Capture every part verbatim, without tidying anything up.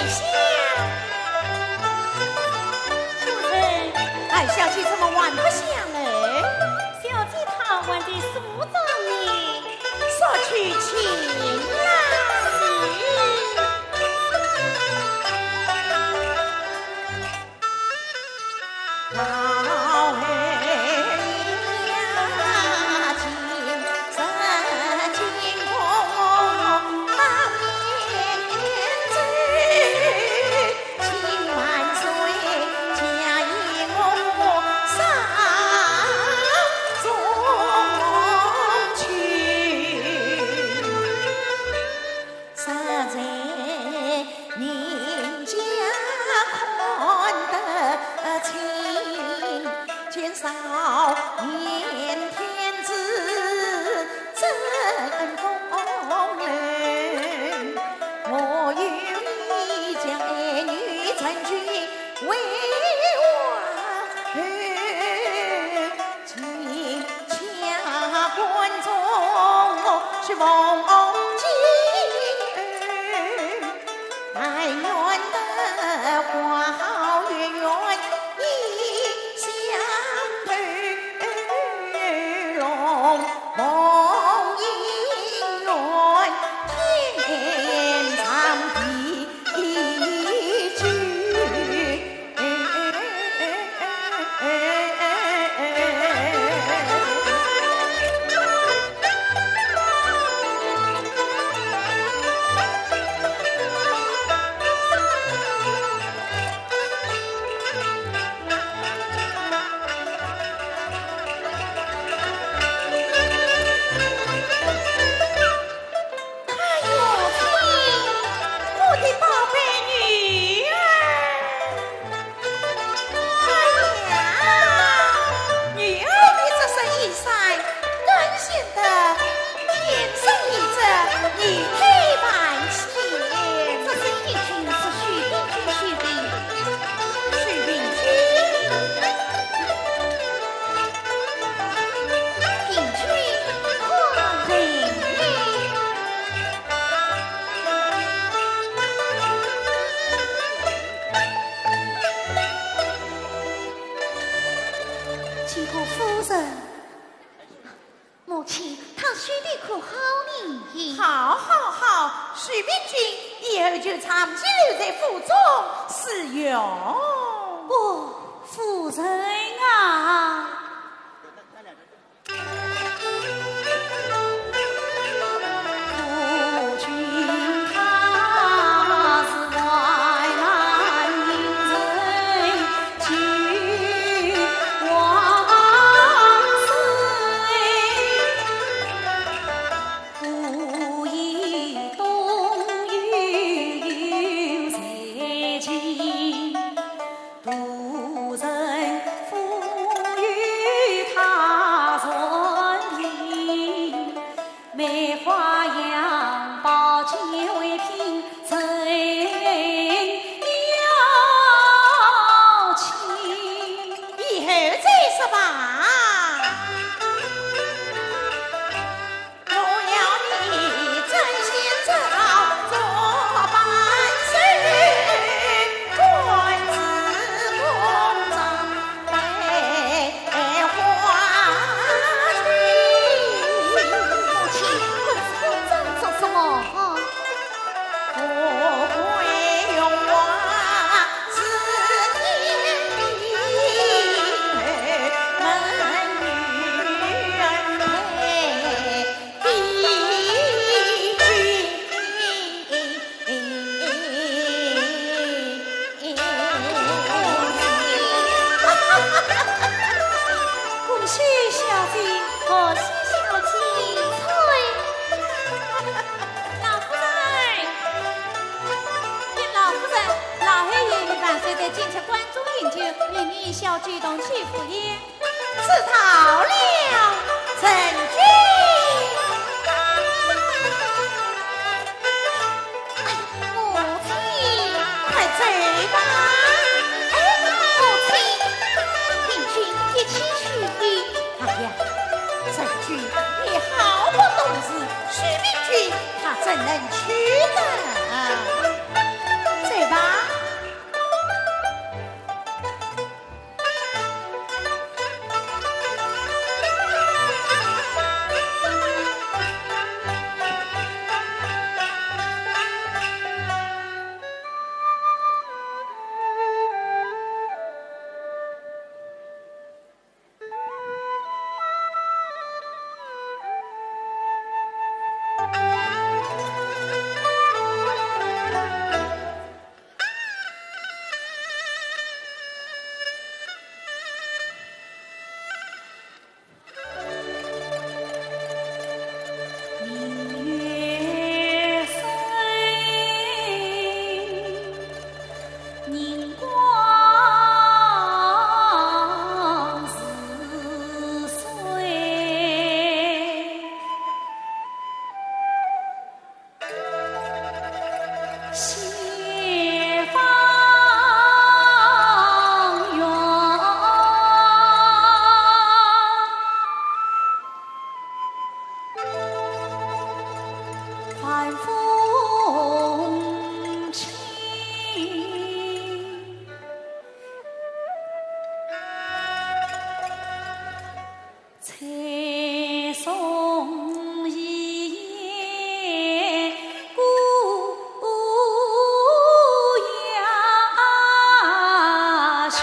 夫人，二小姐怎么还不下楼？小姐她还在书房呢。速去请来。是。哎呦，亲，我的宝贝女儿！哎呀，女儿的这身衣衫，更显得天生丽质，仪态万千。这身衣裙是许平君许的。许平君？平君，快来！ 见过夫人。母亲，她许的可好呢？好，好，好，许平君以后就长期留在府中侍用。哦，夫人啊！以后再说吧。 母亲，这是慌张做什么？ 恭喜小姐，贺喜小姐。老夫人，禀老夫人，老爷爷与万岁在京城馆中饮酒，命你与小姐同去赴宴。 知道了，遵旨。哎，母亲。快走吧。哎，母亲，平君一起去的。哎呀，遵旨，你好不懂事，许平君他怎能去的？走吧。西方圆，晚风轻。 采萍夜，孤栖。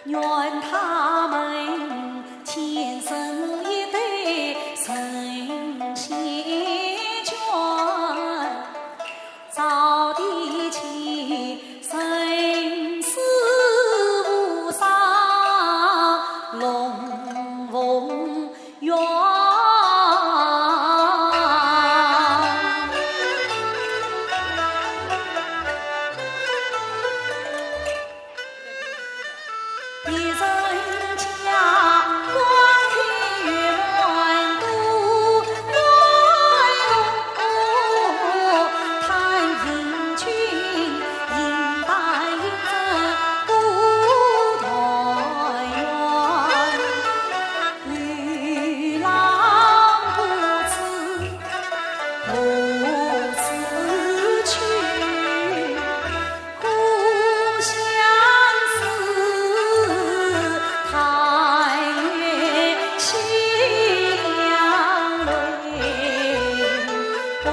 愿他们前生一对神仙眷，早点前生死无伤，龙凤 愿。一人家光天圆满度，谈英俊，英大英正顾团圆。 女郎不知母之去，故乡思，但愿心娘泪不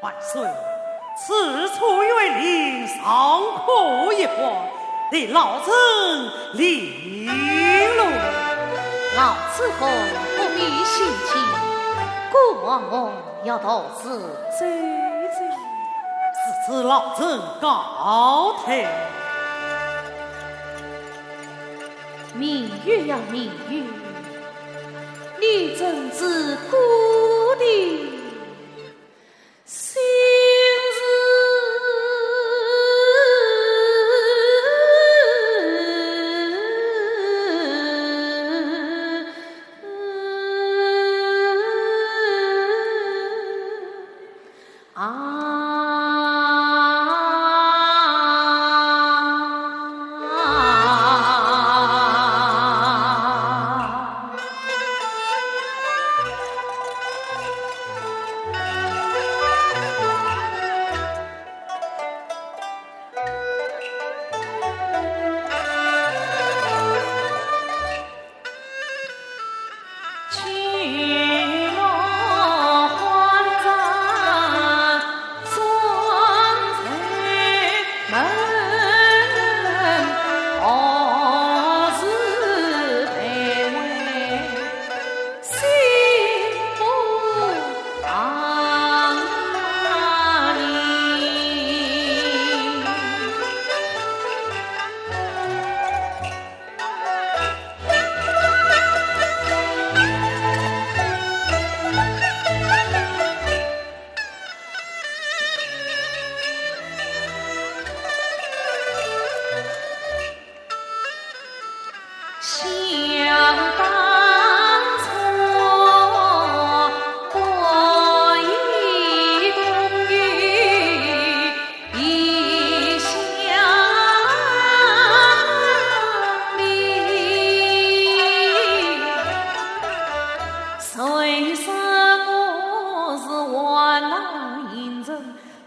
万岁，此处园林尚可一逛，待老臣领路。老主公不必心急，孤王我要独自走走。如此老臣告退。明月呀明月，你怎知孤的 心事啊。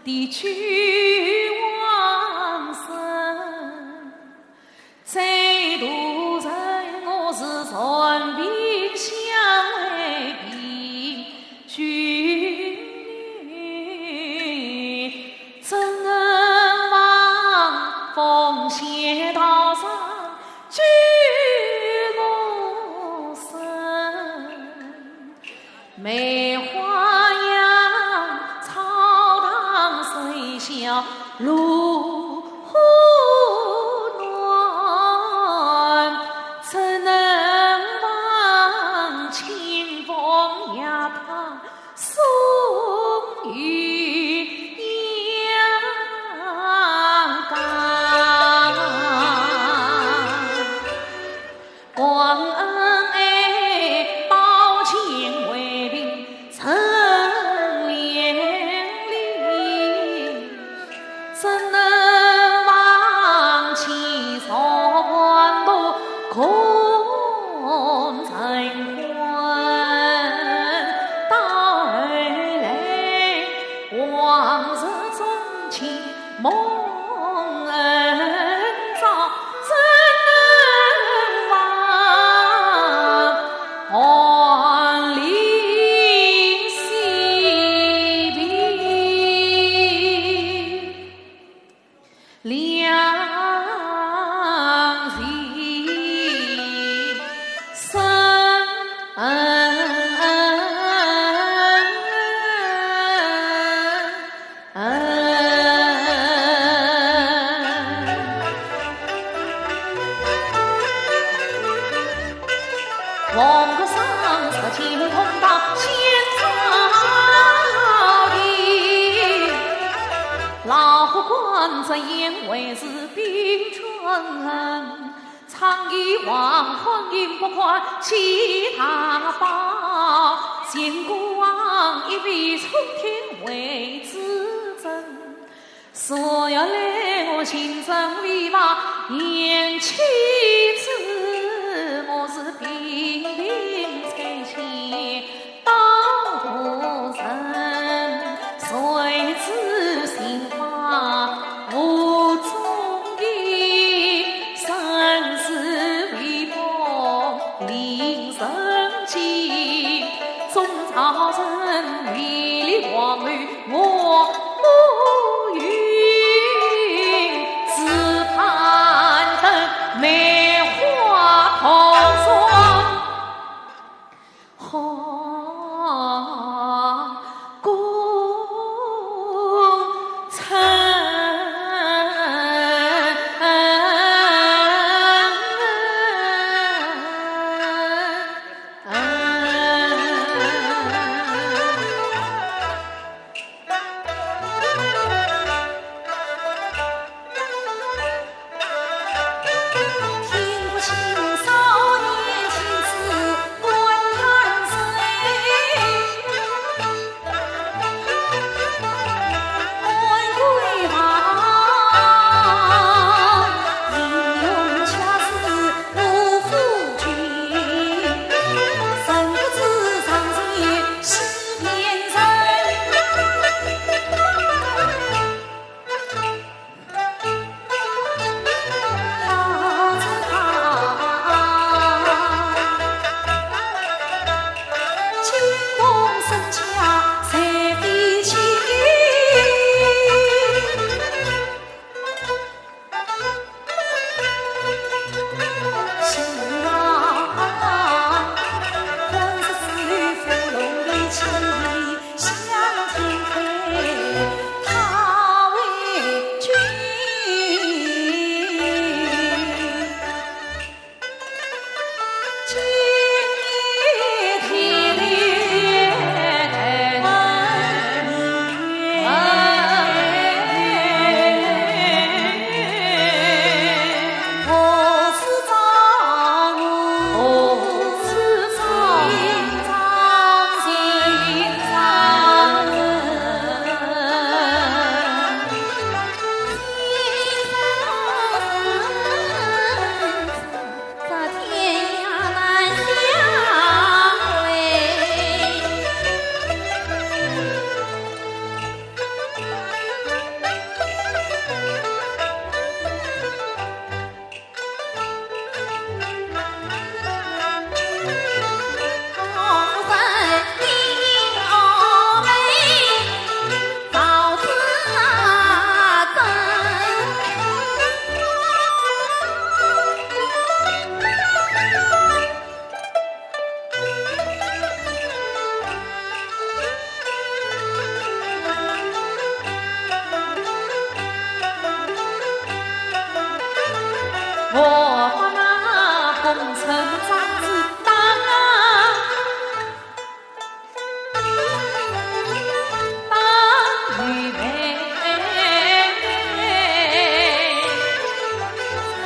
的旧往事，再度让我是全凭香味凭君。怎能忘奉献道上旧梦深？ 梅花杨，草堂水小，炉火暖。怎能忘清风夜踏送于阳关？ 光恩爱，刀剑未平成连理。怎能忘记韶关渡，共成欢。到头来，往事总记 梦恩照，怎能忘？寒林西别两情深。 黄阁上，石青铜钗仙草地，老虎关，只因为是冰川。 长夜黄昏饮不欢，几大饱，仙姑王一味冲天为子珍。是要来我情深为忘，言妻子，我是平平彩线 到故人，谁知心花无踪影，身世未卜令人惊。终朝臣离离黄楼我不语，只盼得梅花同窗 花共枕。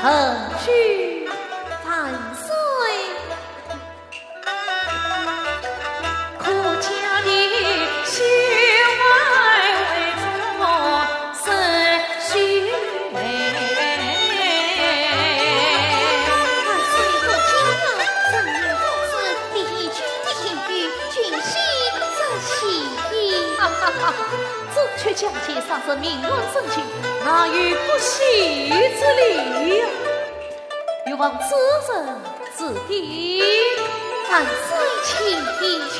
横须万岁。可将你心爱为我身须眉。万岁，我今日正因父子立军的应允，君心则喜矣。哈哈哈，朱雀将计杀人，命案升级，哪有不喜之理呀？ 有望主人指点。万岁请。请。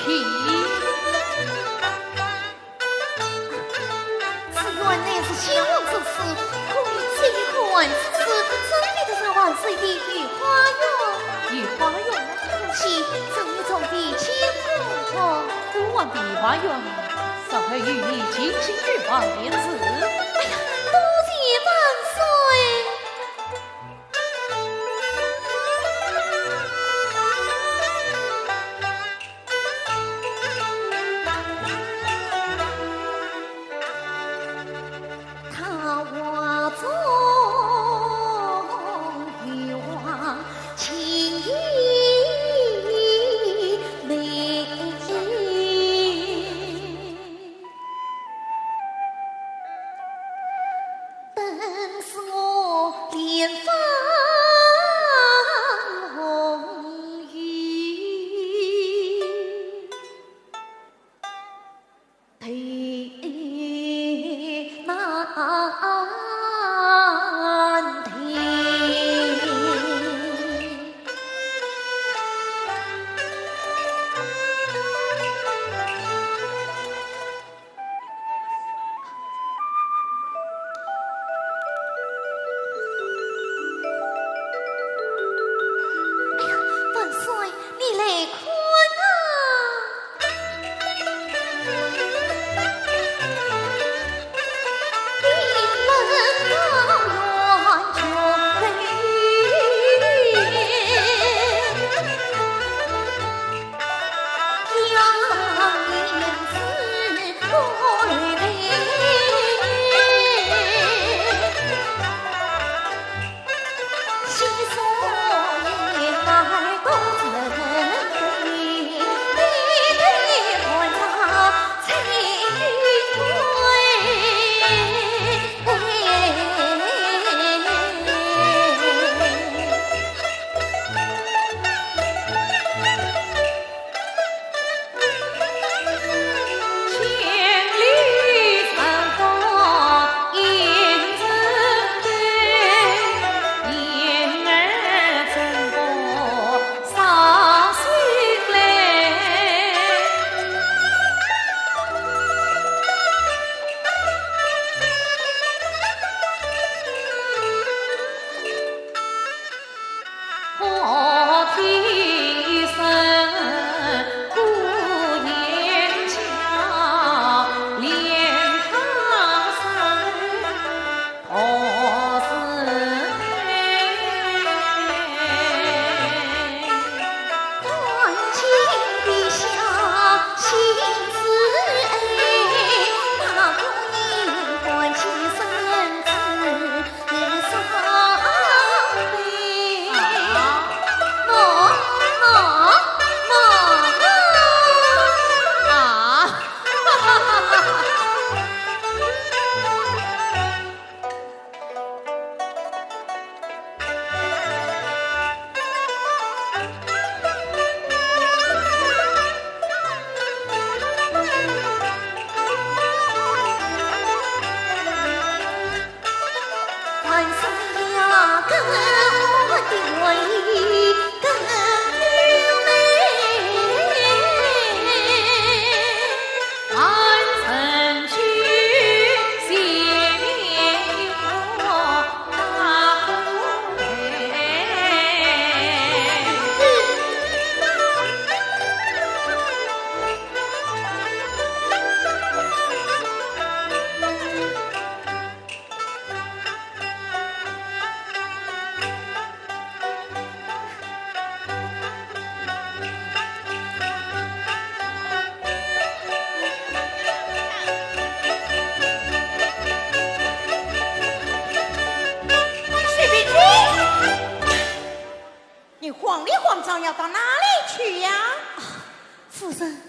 此案乃是先王之事，可以这一可万之事，怎比得上万岁的御花园？御花园？可惜，这一重的监控。孤王的御花园，稍后与你进行御花殿试。哎呀，多谢万岁。 桃花中有情意美。 本是我连番红雨，对难定。 哎呀，万岁，你来看啊！慌张要到哪里去呀？夫人，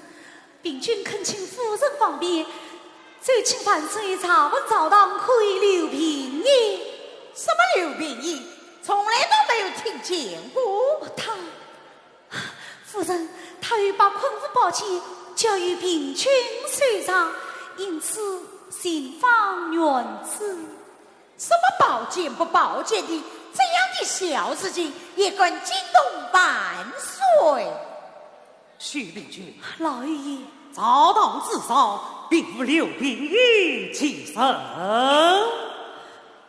病君恳请夫人方便，奏请万岁查问朝堂，可以留病医。什么留病医？从来都没有听见过。他，夫人，他有把昆吾宝剑交与病君手上，因此心慌乱之。什么宝剑不宝剑的，这样的小事情也敢惊动万岁？ 许病君，老爷。朝堂之上，并无留病医之人。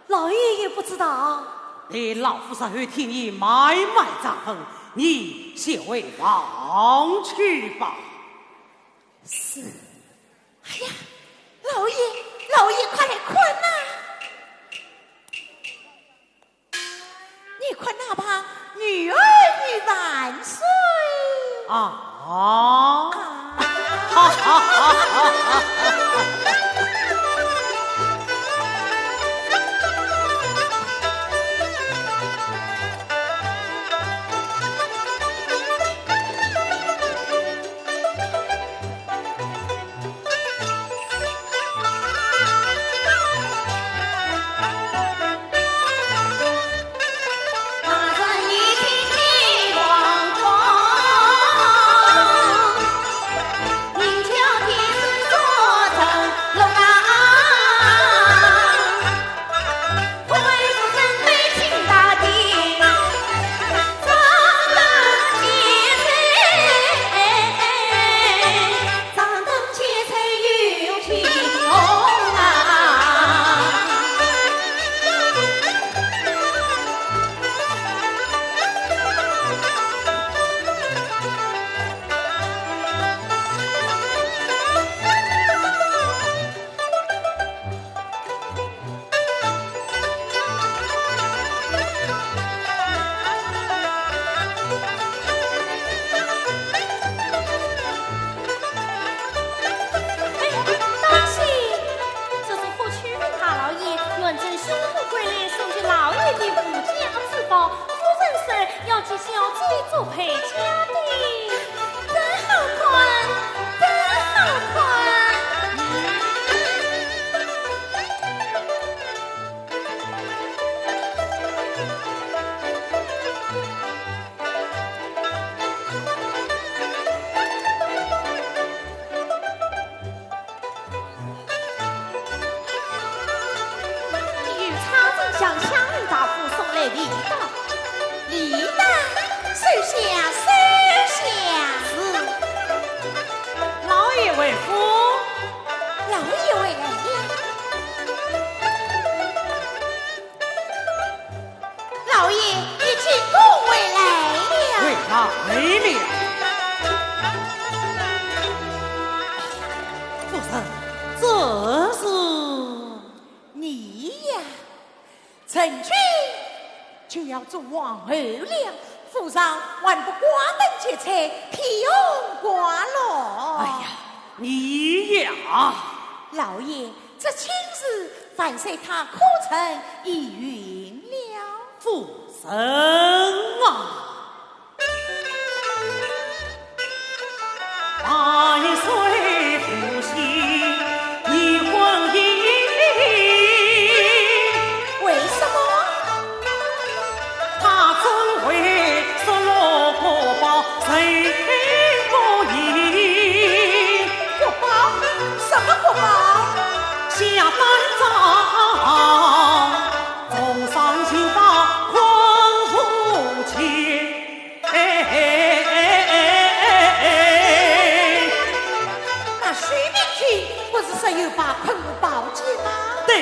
老爷也不知道。待老夫稍后替你买卖账本，你先回房去吧。是。哎呀，老爷，老爷，快来看呐！ 你看那旁女儿与万岁。啊。啊。哎，当心！这是霍去病大老爷远征匈奴归来，送给老爷的无价之宝，夫人说要替小姐做陪嫁的。 真好看，真好看。有差人向香云大夫送来礼单。礼单，收下，收下。是。老爷回府。老爷回来了。 老爷，你进宫回来了。回来了。夫人，这是？你呀，成亲就要做皇后了，府上还不挂灯结彩，披红挂绿。哎呀，你呀！老爷，这亲事万岁他可曾议定了？夫人啊！ 万岁不喜你婚姻。为什么？他怎会失落国宝谁不疑？国宝？什么国宝？下半朝重赏刑罚昆吾剑。 哎，哎，哎，哎，哎，哎。那许病君不是说有把昆吾宝剑吗？对，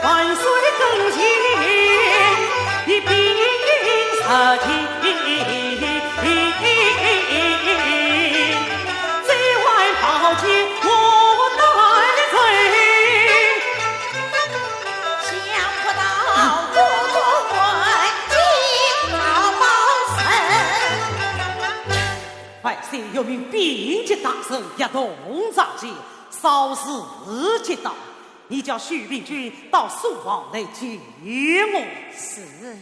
万岁跟前一并受刑，这块宝剑我带走。 想不到故中还有宝宝神。万岁有命兵及大臣一同上前，少时即到，你叫许病君到书房来见我。是。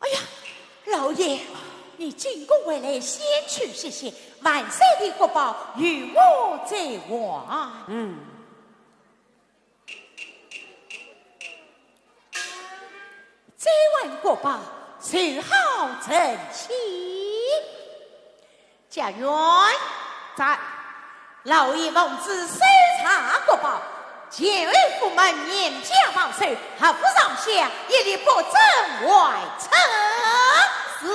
哎呀，老爷，你进宫回来，先去歇息，万岁的国宝有我在还。嗯。再还国宝，随后成亲。 家院。在。老爷奉旨搜查国宝，前后府门严加防守，合府上下一律不准外出。是。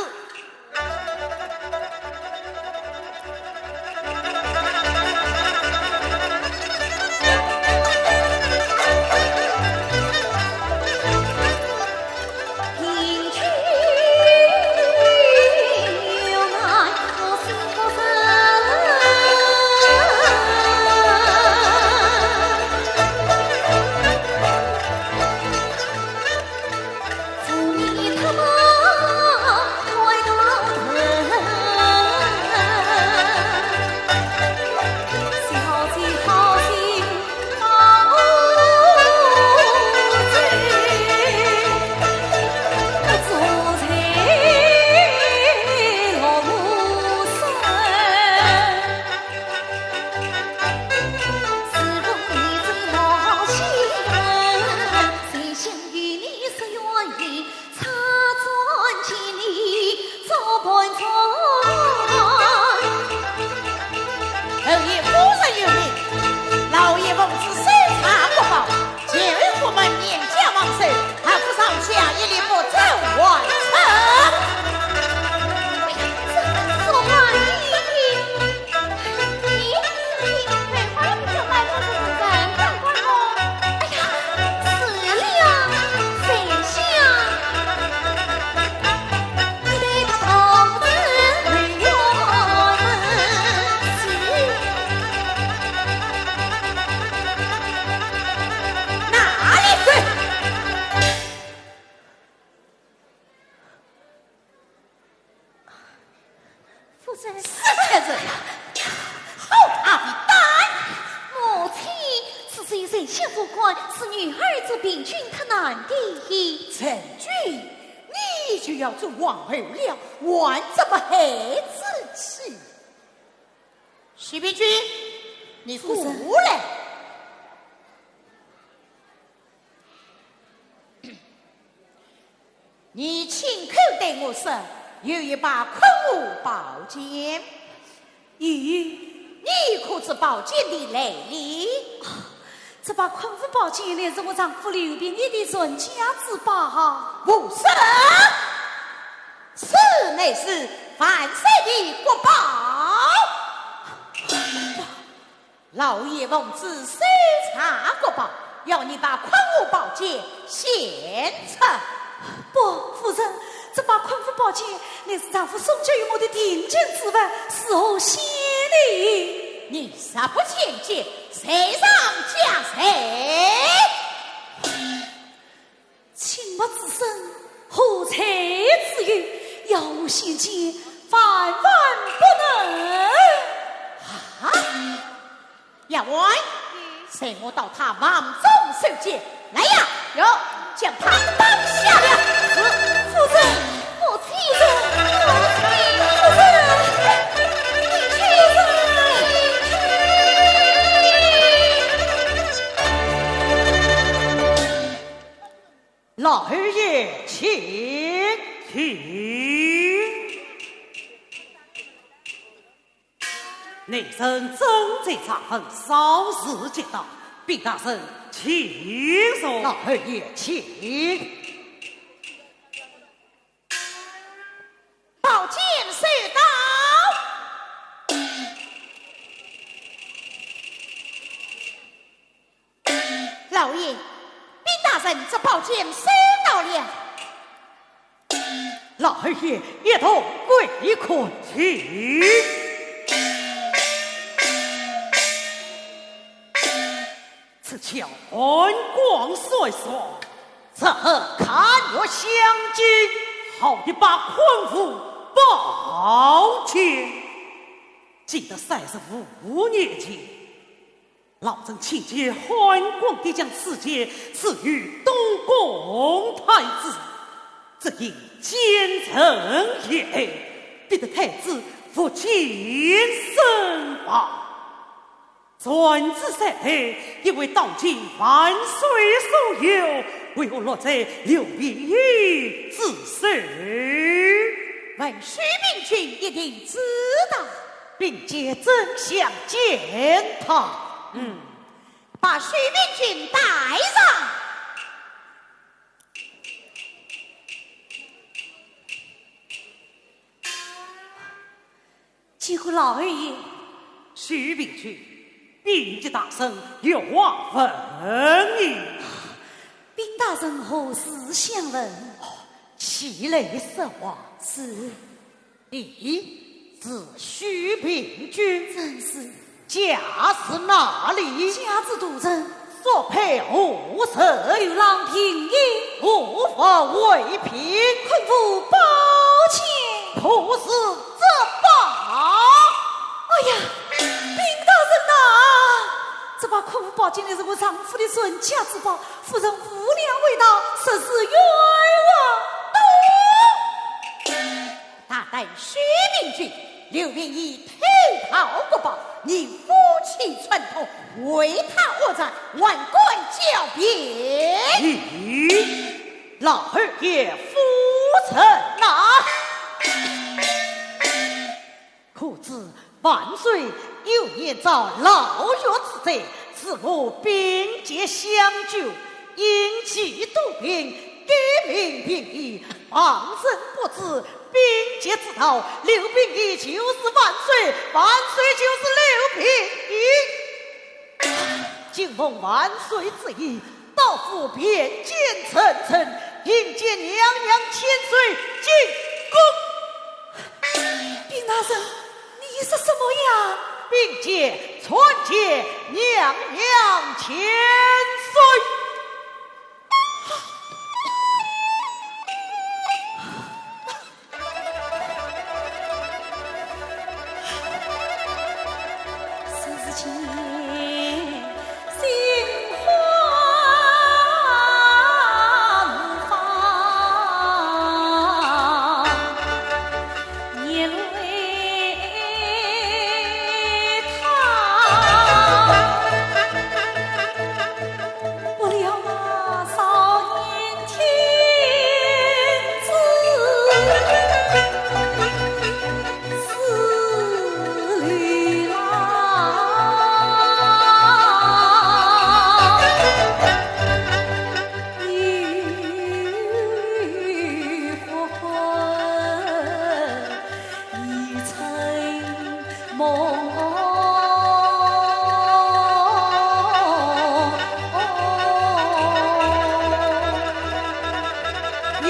侯爷夫人有命，老爷奉旨搜查国宝，前后府门严加防守，合府上下一律不准外出。哎呀，这说话你，你，你，你，梅花不就来到这个人看官哦？哎呀，死了，丞相。 哪里去？夫人。死贱人啊！好大的胆！母亲，此事与丞相无关，是女儿做病菌太难的。病菌？ 你就要做皇后了，还这么孩子气？许病菌，你过来。夫人。你亲口对我说，有一把昆吾宝剑。 咦，你可知宝剑的来历？这把昆吾宝剑乃是我丈夫刘必业的传家之宝。胡说！此乃是万岁的国宝。老爷奉旨搜查国宝， 要你把昆吾宝剑献出。不，夫人，这把昆吾宝剑乃是丈夫送给于我的定情之物，是何献礼？你若不献剑，罪上加罪。卿莫吱声，何罪之有？要我献剑，万万不能。啊？ 丫鬟，随我到他房中搜剑。来呀，有，将他绑下了。是，夫人。母亲，母亲，夫人，夫人。老爷请。请。 内臣正在查问，稍事即到。禀大人，请坐。老爷请。宝剑收到。老爷，禀大人，这宝剑收到了。 老爷，一同观看。请。此枪寒光闪闪，这可堪入香径？好一把昆吾宝剑，记得三十五年前， 老臣亲见寒光帝将此剑赐予东宫太子，只因奸臣也，逼得太子服奸身亡。传旨在后，因为当今万岁所有，为何落在刘备之手？问许病君一定知道。并且怎想见他？嗯，把许病君带上。 见过老侯爷。许病君，禀及大人，有话问你。禀大人，何事相问？起来说话。是。你是许病君？正是。 家住哪里？家住都城。所配何人？牛郎并衣。何物为聘？空腹宝剑。可是这把？哎呀，禀大人呐，这把空腹宝剑乃是我丈夫的传家之宝，夫人无良为盗，实是冤枉。大胆许病君，刘备已投桃报国，你夫妻串通，为他而战，还敢狡辩？咦，老侯爷夫人呐！可知万岁幼年遭老弱之灾，自我并肩相救，因疾多病，改名病已，旁人不知， 并肩之道，刘备已就是万岁，万岁就是刘备。今奉万岁之意，到府并肩称臣，迎接娘娘千岁进宫。禀大人，你说什么呀？并肩参见娘娘千岁。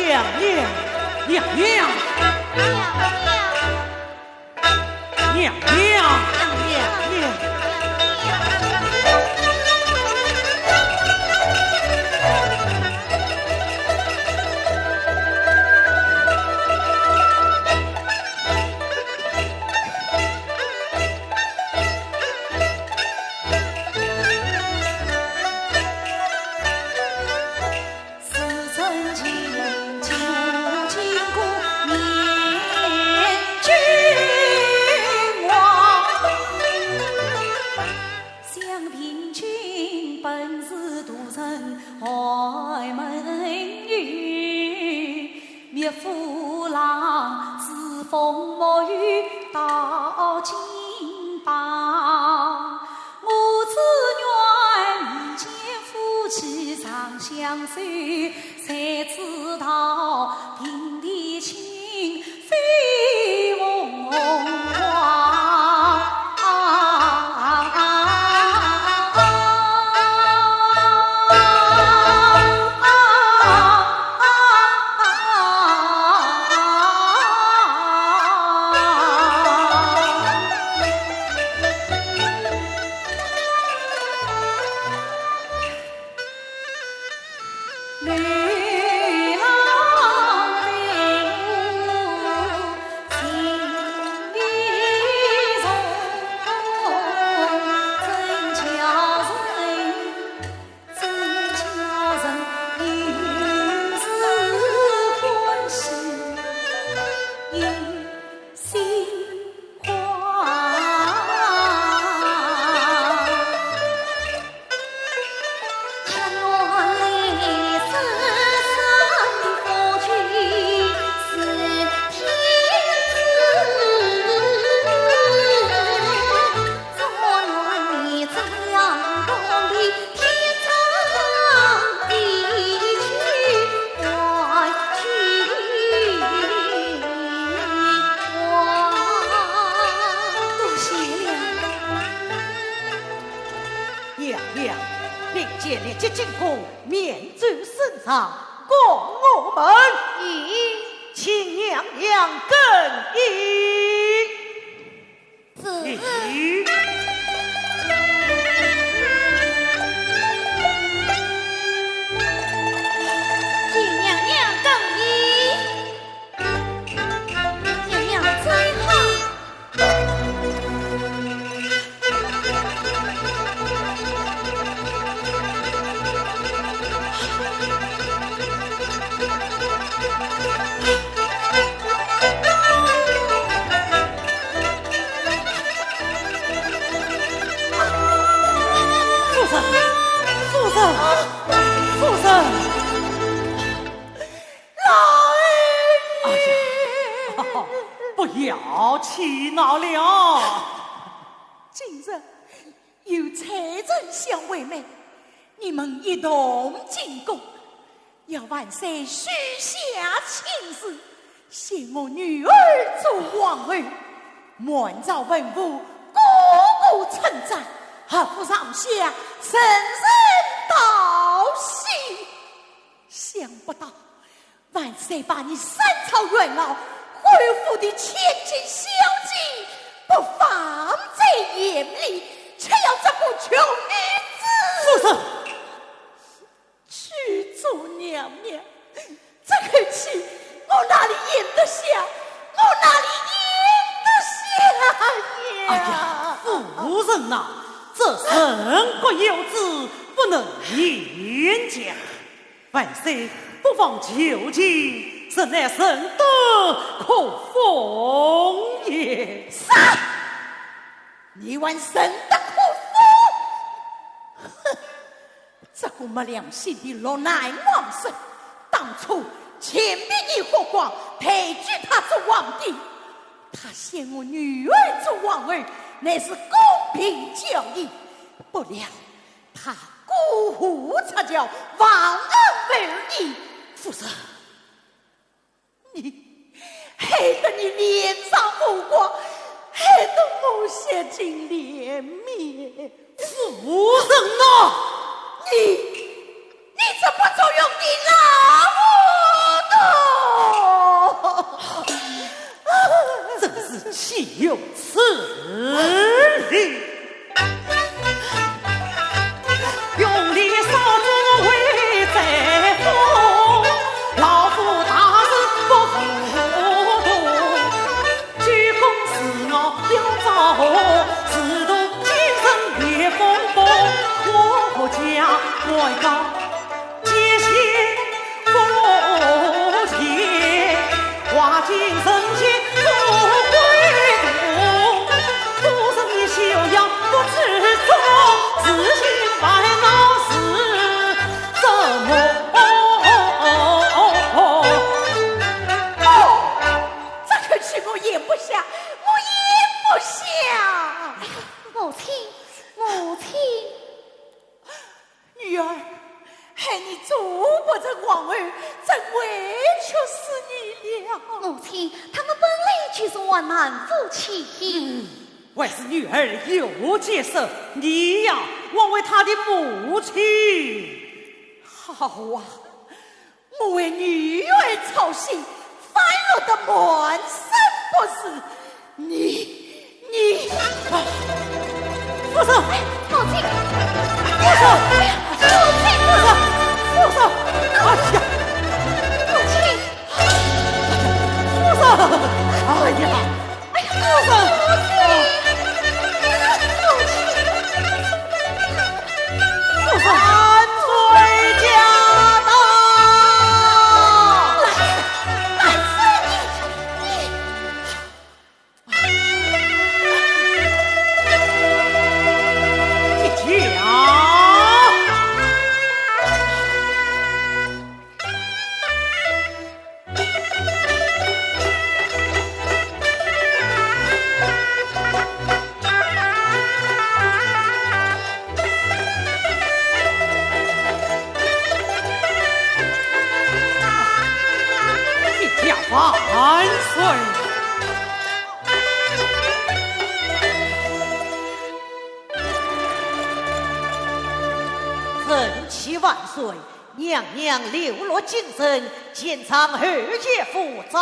娘娘，娘娘，娘娘，娘娘，娘娘。娘，令箭立即进宫，免走圣上，供我们。咦？请娘娘更衣。是。咦？请娘娘更衣。娘娘走好。 夫人，夫人，夫人！老爷！哎呀，不要气恼了。今日 有采萍相为媒，你们一同进宫，要万岁许下亲事，选我女儿做皇后。满朝文武个个称赞，各府上下人人道喜。 想不到万岁把你三朝元老、侯府的千金小姐不放在眼里，却要这个穷女子，夫人，去做娘娘，这口气我哪里咽得下？我哪里咽得下呀？哎呀，夫人呐，这人各有志，不能勉强。 万岁不忘旧情，实乃仁德可封也。啥？你还仁德可封？哼，这个没良心的落难王孙，当初钱币你花光，抬举他做皇帝，他选我女儿做皇后，乃是公平正义。不料 他过河拆桥，忘恩负义。夫人，你，害得你脸上无光，害得我洗尽脸面。夫人呐！你，你怎么这样的老糊涂？真是岂有此理！ 哦，这口气我咽不下，我咽不下。哎呀，母亲，母亲。 女儿，害你做不成皇后，真委屈死你了。母亲，他们本来就是患难夫妻。嗯，还是女儿有见识，你呀，枉为他的母亲。好啊，我为女儿操心，反落得满身不是。 你，你，啊，夫人，哎，母亲，夫人，哎呀，母亲，夫人，夫人，哎呀，母亲，夫人，哎呀，夫人，母亲，母亲，夫人，万岁驾到！来，来，你，你。臣启万岁，娘娘流落京城，前往后叶府招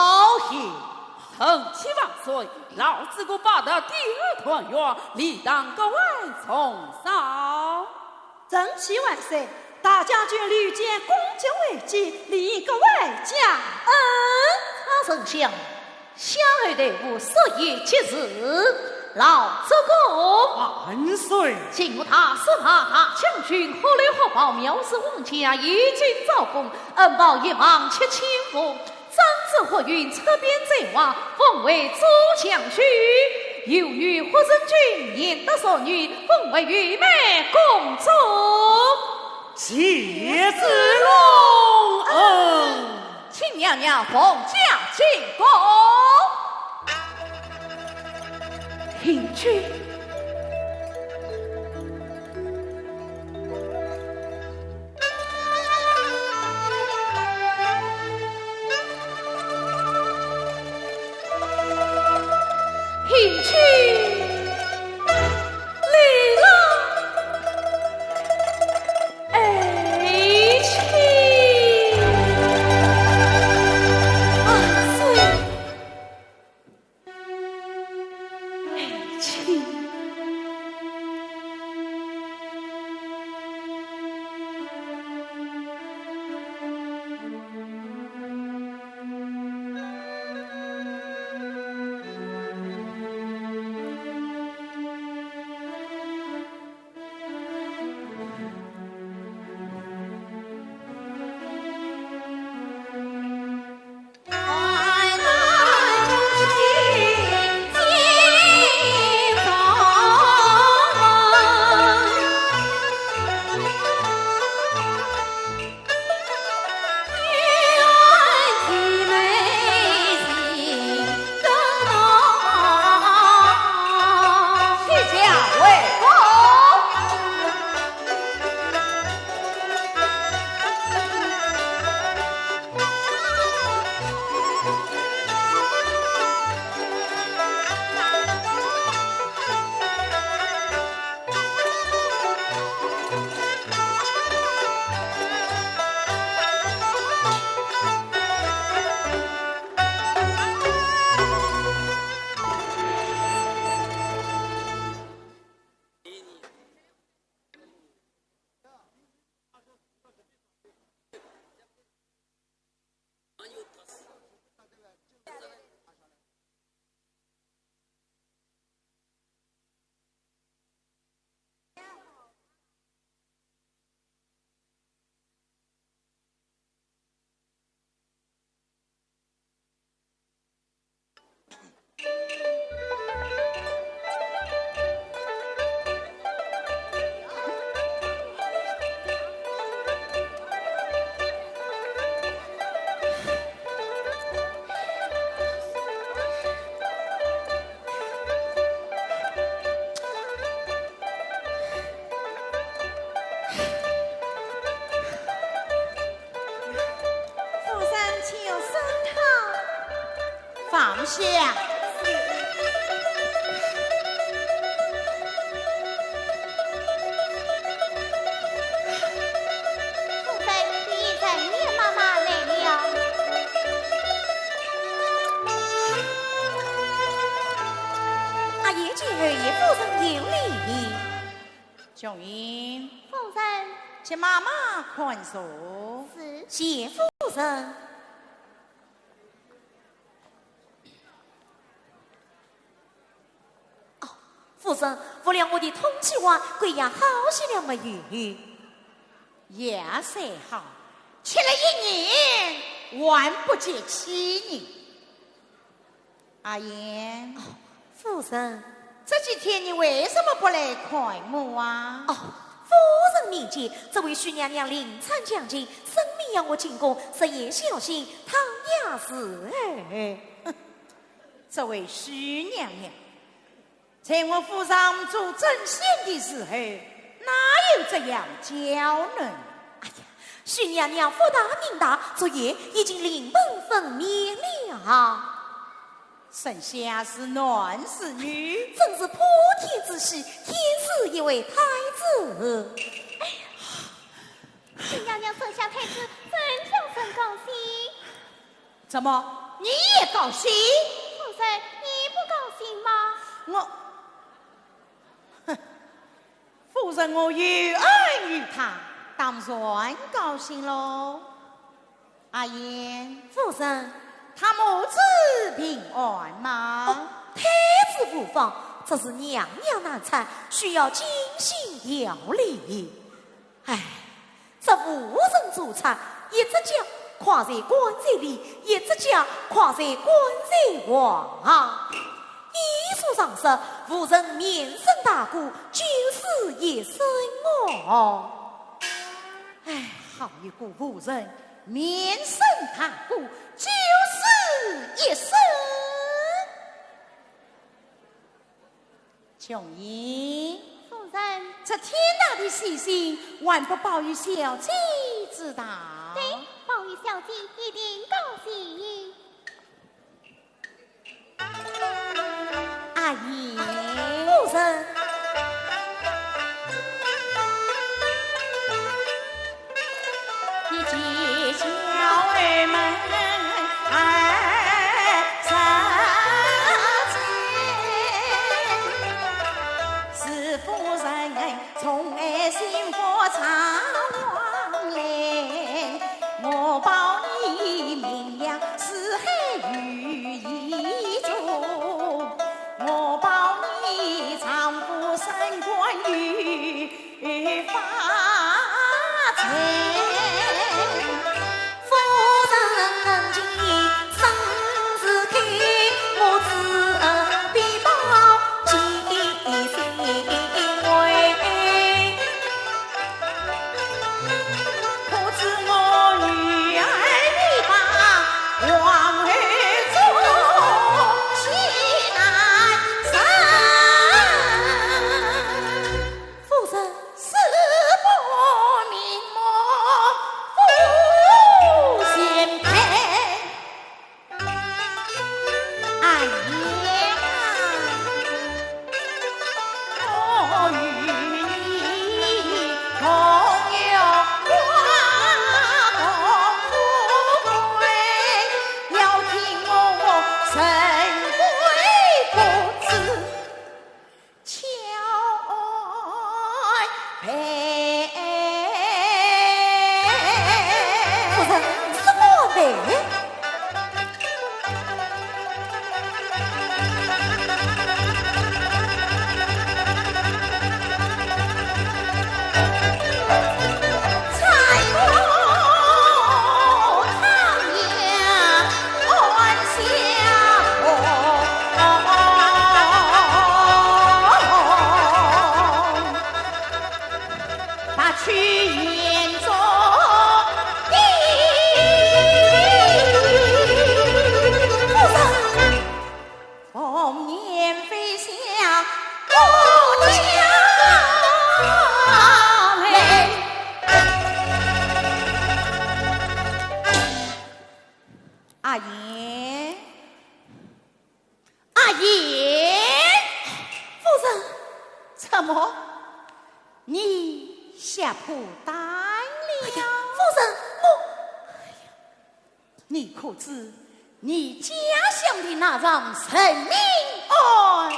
贤。臣启万岁，老主公拜得第二团圆，理当格外重赏。臣启万岁，大将军吕建功績为记，理应格外加恩。啊，丞相， 小儿队伍所以及时，老主公。万岁。请我大司马大将军火雷火炮藐视皇家，以进招供，恩报一望七千户。张子火云出边在外，封为左将军。由于火神君贤德淑女，封为御妹公主。谢主隆恩。 请娘娘封驾进宫。请去。请去。来了。 爱卿。万岁。爱卿。 夫人，请用参汤。放下。夫人，你在，你妈妈来了。阿爷见后，叶夫人有礼。 琼英。夫人。请妈妈看茶。是。谢夫人。哦，夫人，服了我的通气丸，贵妃好些了没有？药虽好，吃了一年，还不及七年。 阿英。哦，夫人。这几天你为什么不来看我啊？哦，夫人面前，这位许娘娘临产将近，生命要我进宫，日夜小心，汤药侍候。哼，这位许娘娘，在我府上做针线的时候，哪有这样娇嫩？哎呀，许娘娘福大命大，昨夜已经临盆分娩了。 生下是男是女？真是普天之喜，天赐一位太子。哎呀，新娘娘生下太子，怎叫人高兴？怎么，你也高兴？夫人，你不高兴吗？我，哼，夫人，我有恩于他，当然高兴喽。阿燕。夫人。他母子平安吗？哦，太子无妨，只是娘娘难产，需要精心调理。唉，这无人助产，一只脚跨在棺材里，一只脚跨在棺材外。医书上说，无人面生大过，九死一生哦。唉，好一个无人面生大过，九死一生。 琼英。夫人。这天大的喜讯，还不报与小姐知道？对，报与小姐一定高兴。阿姨。夫人。 你姐姐儿们儿十岁，是夫人宠爱幸福常望来。我保你名扬四海与一族，我保你丈夫升官与 发财。夫人今生是开，我只恩必报其心为。可知我女儿已把皇后做，岂难成？ 夫人。是不明目不贤配。哎呀，我与你同有花同富贵，要听我神规不止。 巧爱配。夫人，什么配？阿姨，阿姨，夫人。怎么，你吓破胆了？哎呀，夫人，我……哎呀， 你可知，你家乡的那场人命案，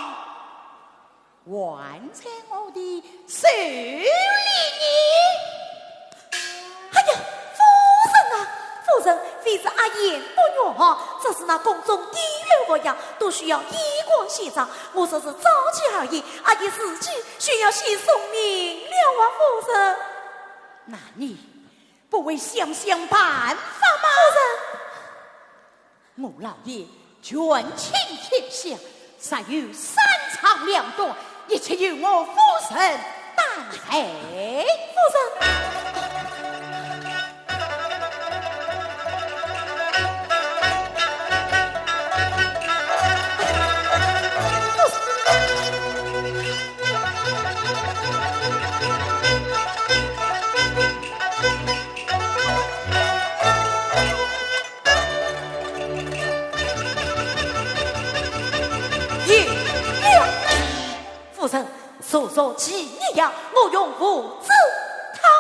还在我的手里呢。哎呀，夫人啊，夫人，非是阿言不愿啊，只是那宫中的确无恙，都需要医官协助。我只是着急而已，阿言自己就要先送命了啊，夫人。那你 不会想想办法吗？夫人。我老爷权倾天下，实有三长两短，一切由我夫人担待。夫人。夫人，速速取药，我用附子汤。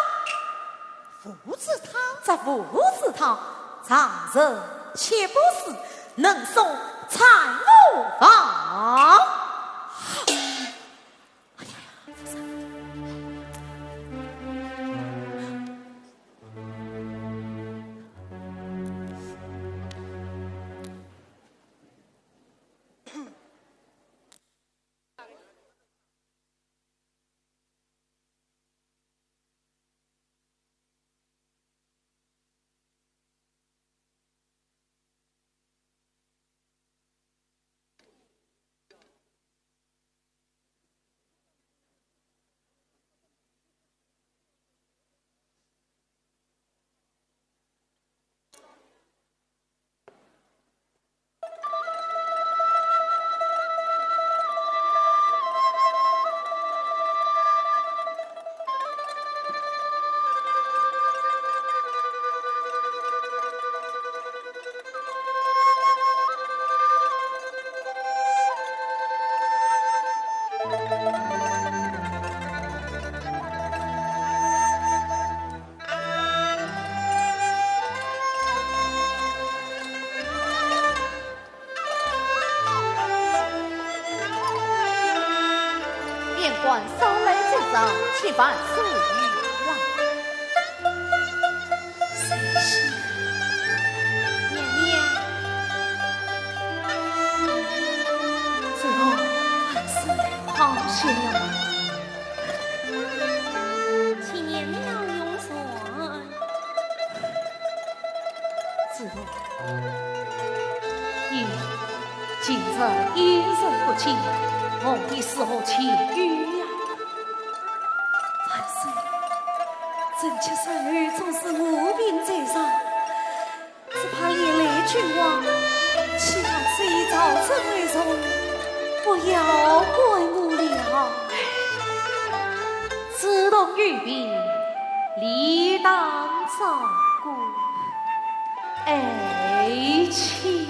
五子汤？这五子汤，常人吃不死，能送产后方。哎呀呀，这是面馆烧来这张，请万岁御宴。娘娘。最后，万岁好些了吗？ 请娘娘用膳。子龙，你今日宴食不进，皇帝是何前忧呀？万岁，臣妾身后总是无病在身， 只怕连累君王，岂让这一朝真为重，不要怪我了。子龙有病，理当照顾爱卿。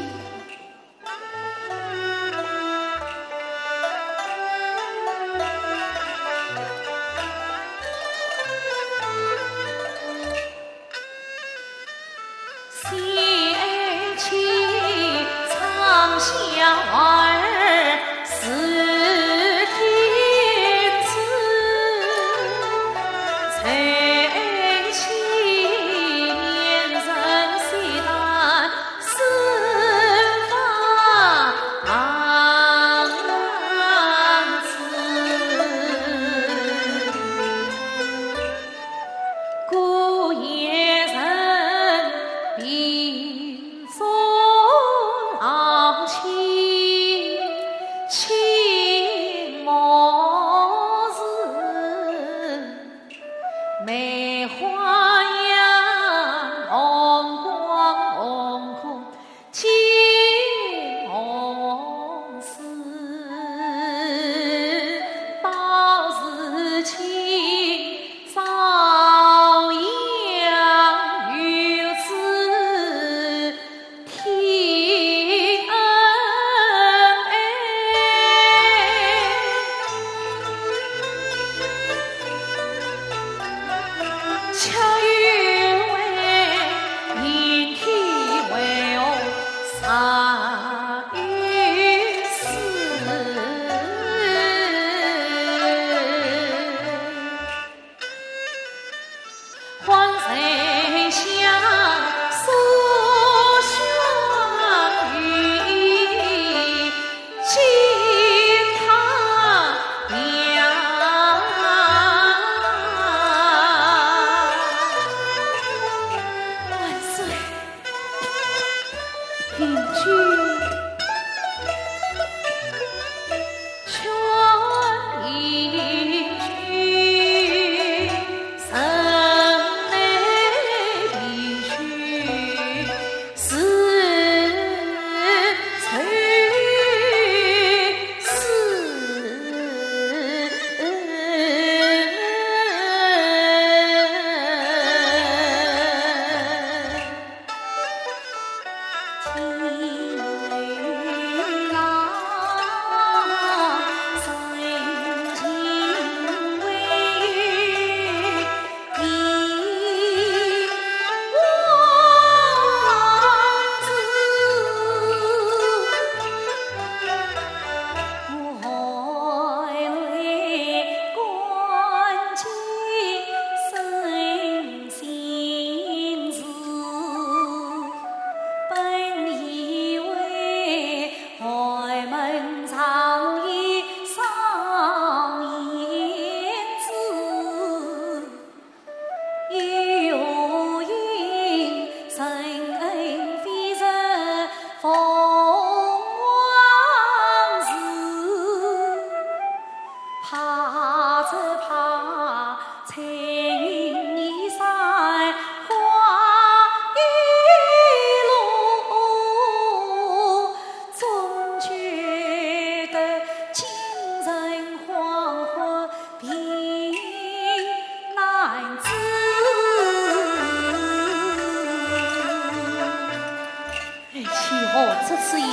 哎，其何出此言啊？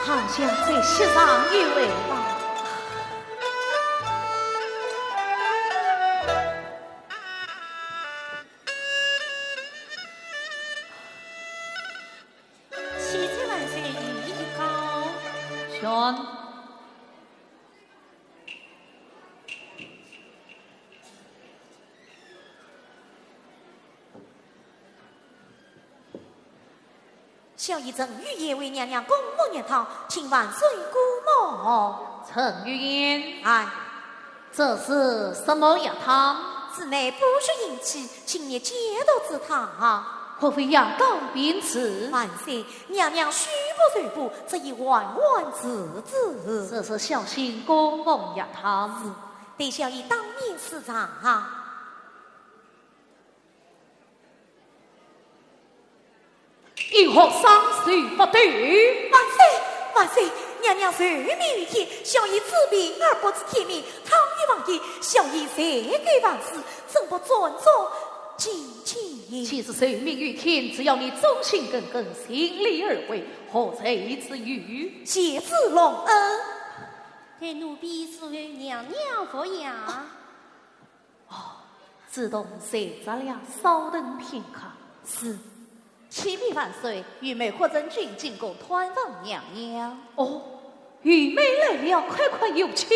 好像在戏上有味吧？启奏万岁，御医告。宣。 小医陈御医为娘娘供奉药汤，请万岁过目。陈御医。哎。这是什么药汤？此乃补血行气、清热解毒之汤。可否药膏便赐？万岁，娘娘虚补受补，只宜缓缓自止。这是小心供奉药汤。是，待小医当面试尝。 因何双手发抖？万岁，万岁，娘娘寿命于天，小医治病而不治天命，倘有妄言，小医罪该万死，怎不斩首斬尽？既是寿命于天，只要你忠心耿耿，尽力而为，何罪之有？谢主隆恩。待奴婢侍候娘娘服药。 哦，子栋睡着了，稍等片刻。是。启禀万岁，御妹郭振君进宫探望娘娘。哦，御妹来了，快快有请。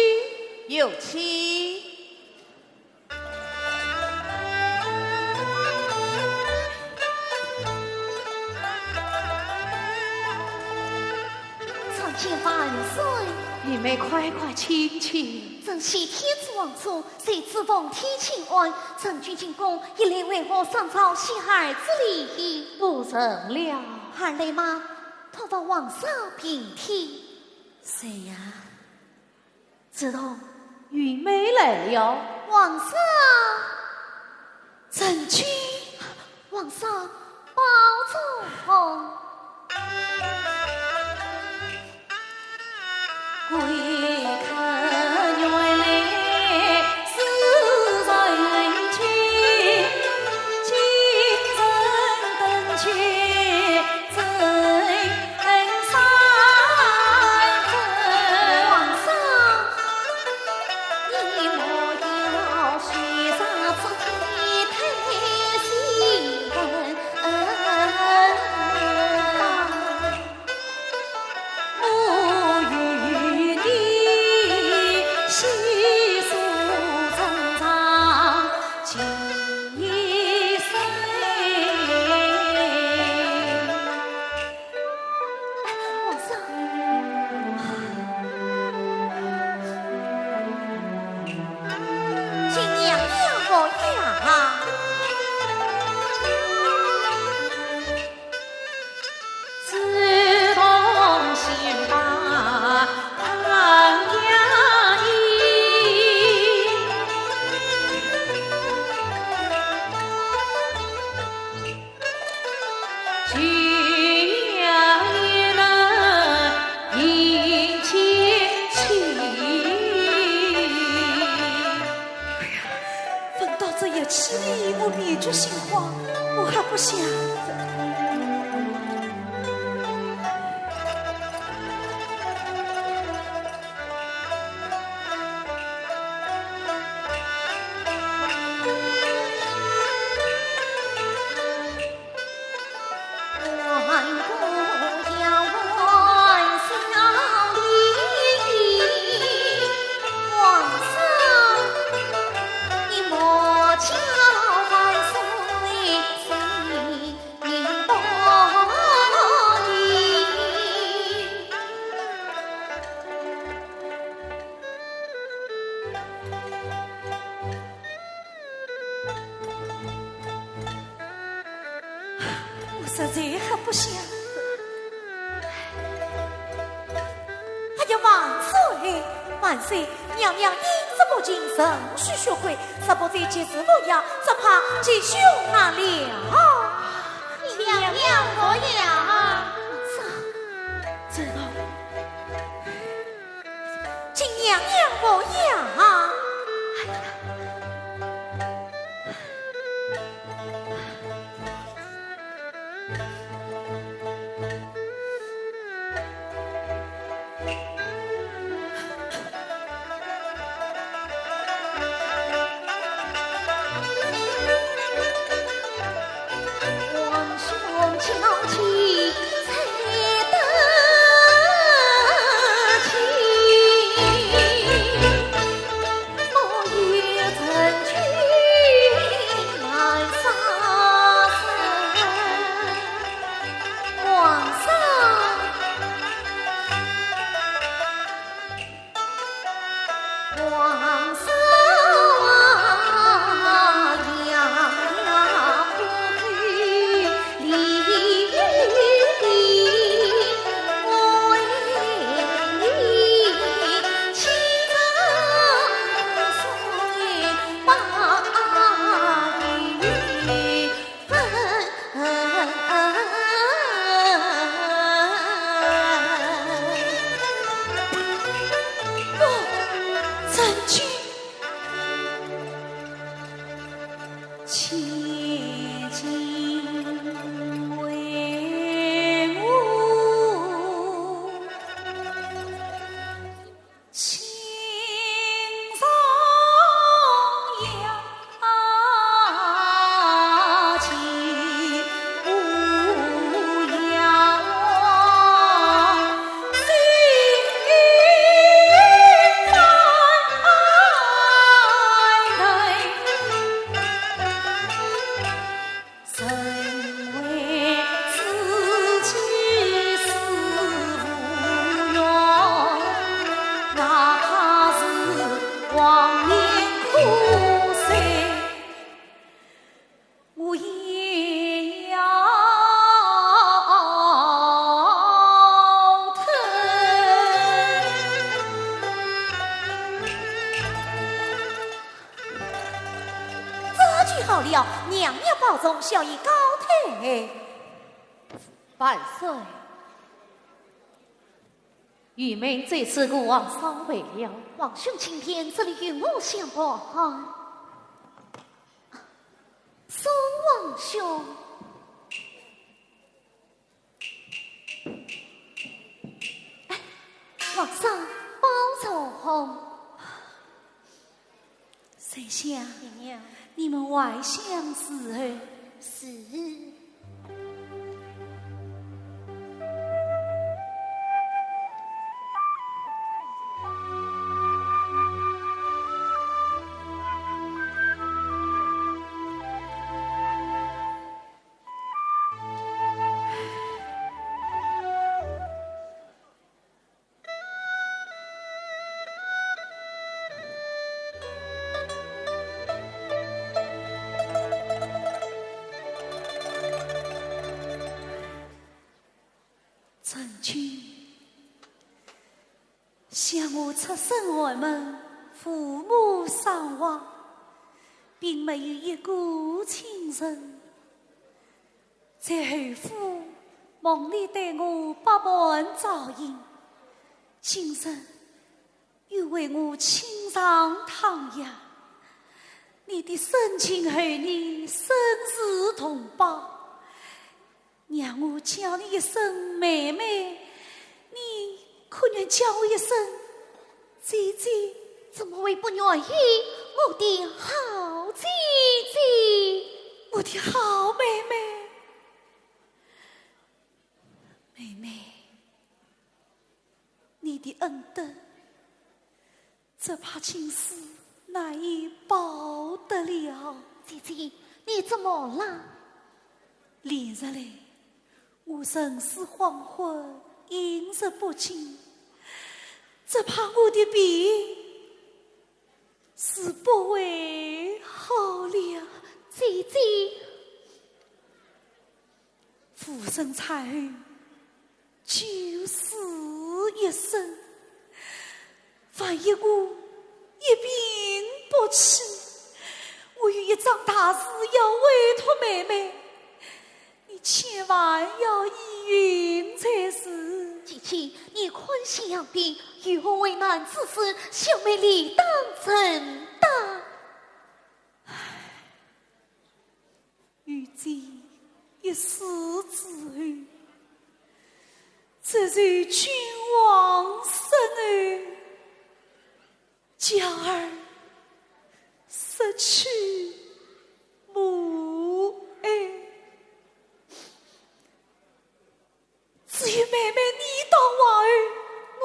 有请。 参见万岁。御妹快快请起。臣谢天子皇祖，受旨奉天请安，陈君进宫，一来为何上朝谢儿之礼？不成了。二来嘛，托付皇上平天。谁呀？ 子栋，御妹来了。皇上。陈君。皇上保重。皇上。请娘娘服药。 闻到这药气味，我面具心慌，我还不想。我实在还不想。哎呀，万岁，万岁！娘娘饮食不进，仍需血亏，若不再及时服药，只怕吉凶难料。娘娘服药。是。 请娘娘服药。千金为我心上呀，几无恙，心上。 这就好了，娘娘保重，小爷告退。万岁。玉妹这次我皇上回了。皇兄请便，这里有我相伴。送皇兄。 哎，皇上保重。丞相，娘娘。你们外厢伺候。是。 陈君，想我出身寒门，父母双亡，并没有一个亲人。 在侯府梦里对我百般照应，今日又为我亲上汤药。你的深情厚意，深似同胞，让我叫你一声妹妹，你可愿叫我一声 姐姐。怎么会不愿意？我的好姐姐，我的好妹妹。妹妹，你的恩德，只怕今世难以报得了。姐姐，你怎么了？连日来， 我神思恍惚，饮食不进，只怕我的病是不会好了。姐姐，父身产后九死一生， 万一我一病不起，我有一桩大事要委托妹妹，你千万要依允才是。姐姐，你宽心养病，有何为难之事，小妹理当承担。 与姐一死之后，只是君王身后，娇儿失去母爱。 只有妹妹你当皇后，我，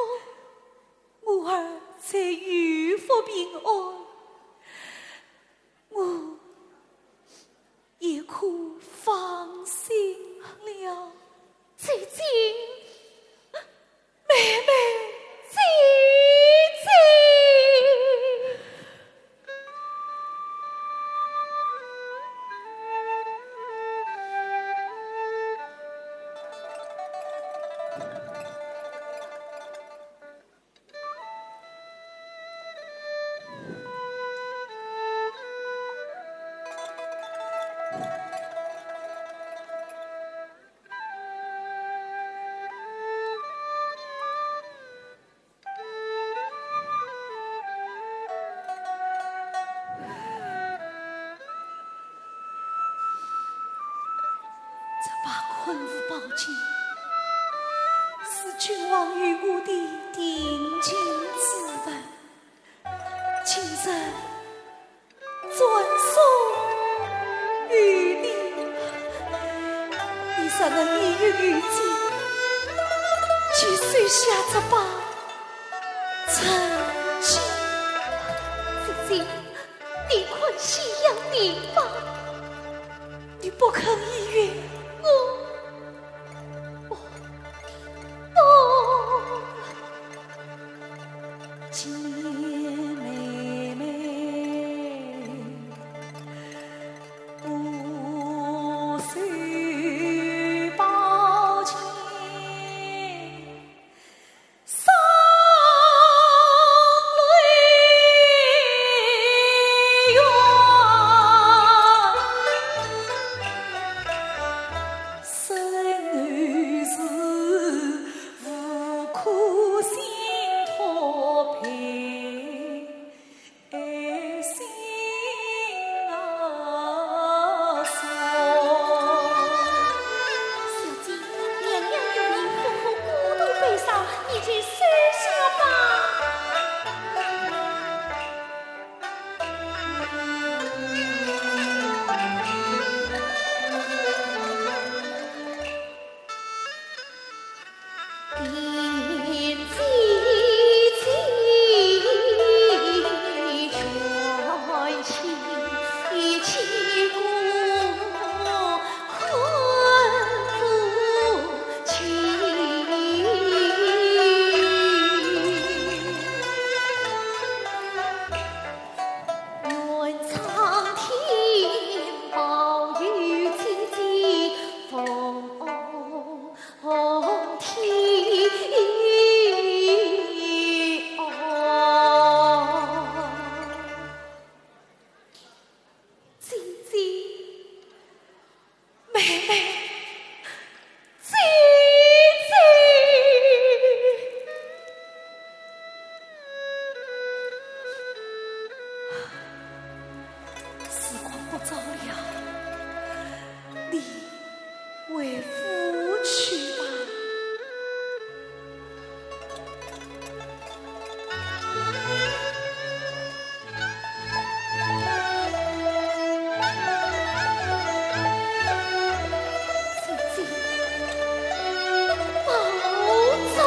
我儿才有福平安，我也可放心了。姐姐，妹妹，姐姐。文武宝剑，是君王御赐的定情之物。今日转送于你，你若能意有余情，就收下这把珍剑。姐姐，你看夕阳明吧。你不肯依允，我不，不。 小姐，娘娘有意复合古董悲伤，你就收下吧。姐姐，妹妹，姐姐。时光不早了，你 回府去吧。姐姐，保重。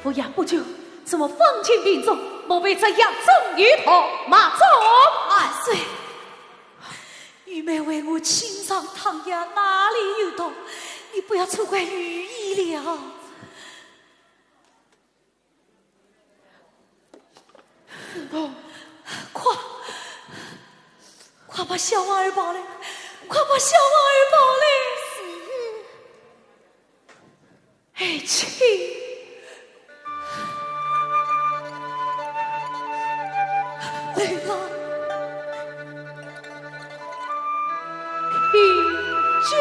不远不近，怎么风情并重？莫非这药中有毒？慢走！万岁，玉梅为我清伤汤药，哪里有毒？你不要错怪御医了。哦，快，快把小娃儿抱来，快把小娃儿抱来！爱卿。来了，平君。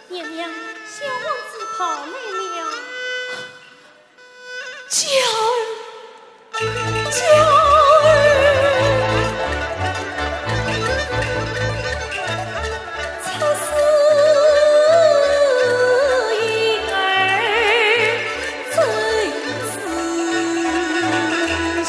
娘娘，小王子跑来了。 娇儿，娇儿，出世婴儿真知晓。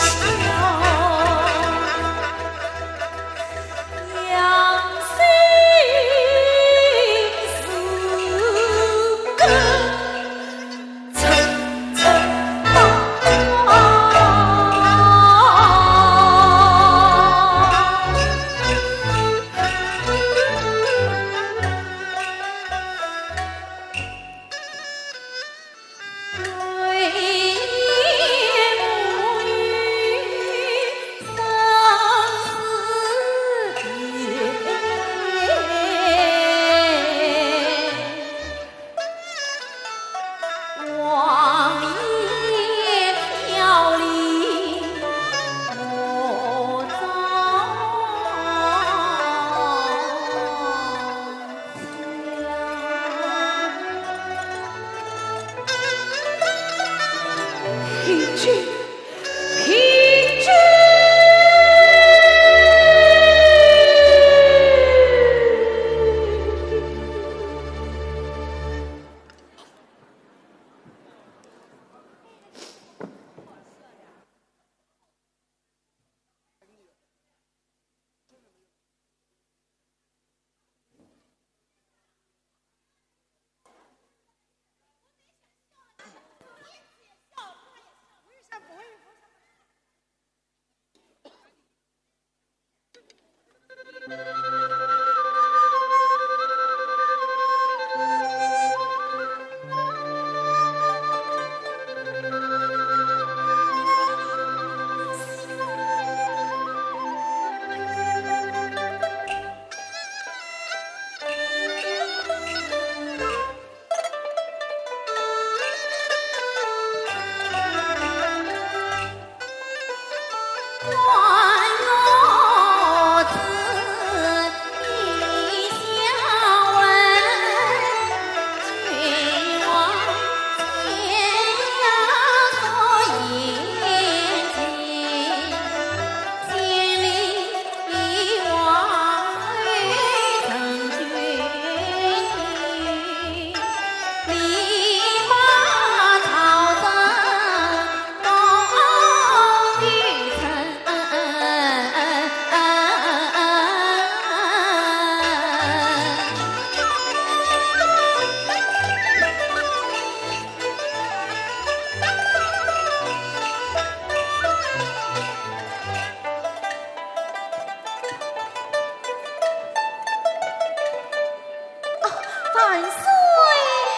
万岁！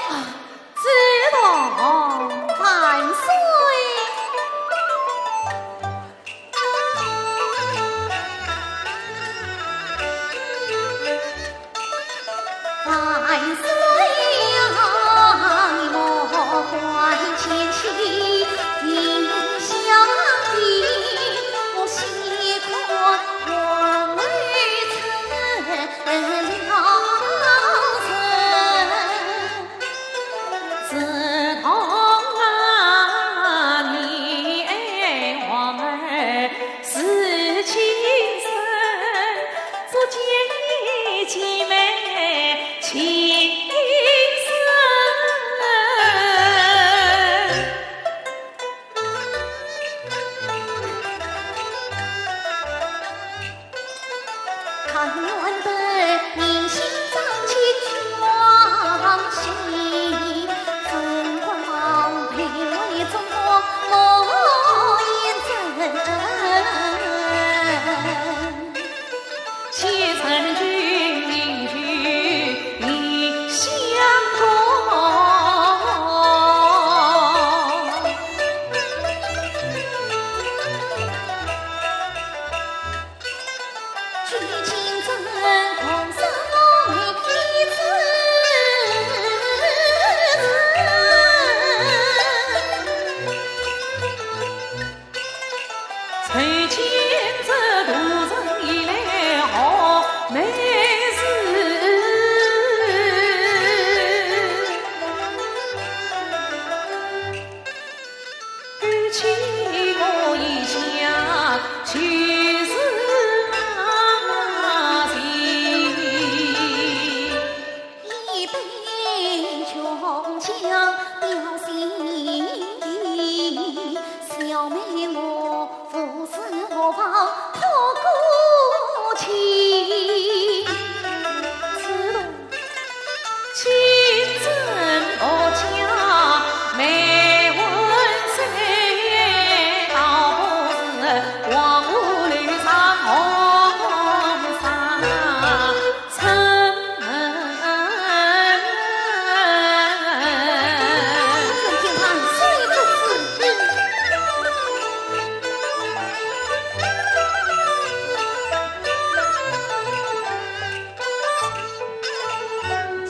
啊，子龙万岁！万岁呀！你莫管前去，停下的，我喜欢王后成了人。 子龙啊，你爱我儿是亲生，不见你姐妹情深。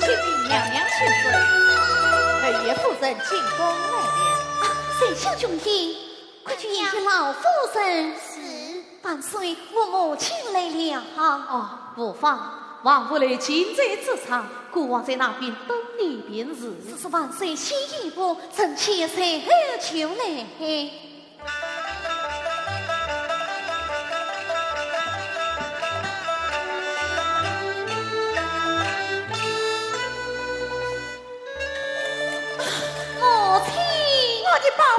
请娘娘请坐。二爷夫人进宫来了。啊，谁家兄弟？快去迎接老夫人。是。万岁，我母亲来了。哦，无妨，王福楼近在此上，孤王在那边等你便是。是，是，万岁，请移步，臣妾随后就来。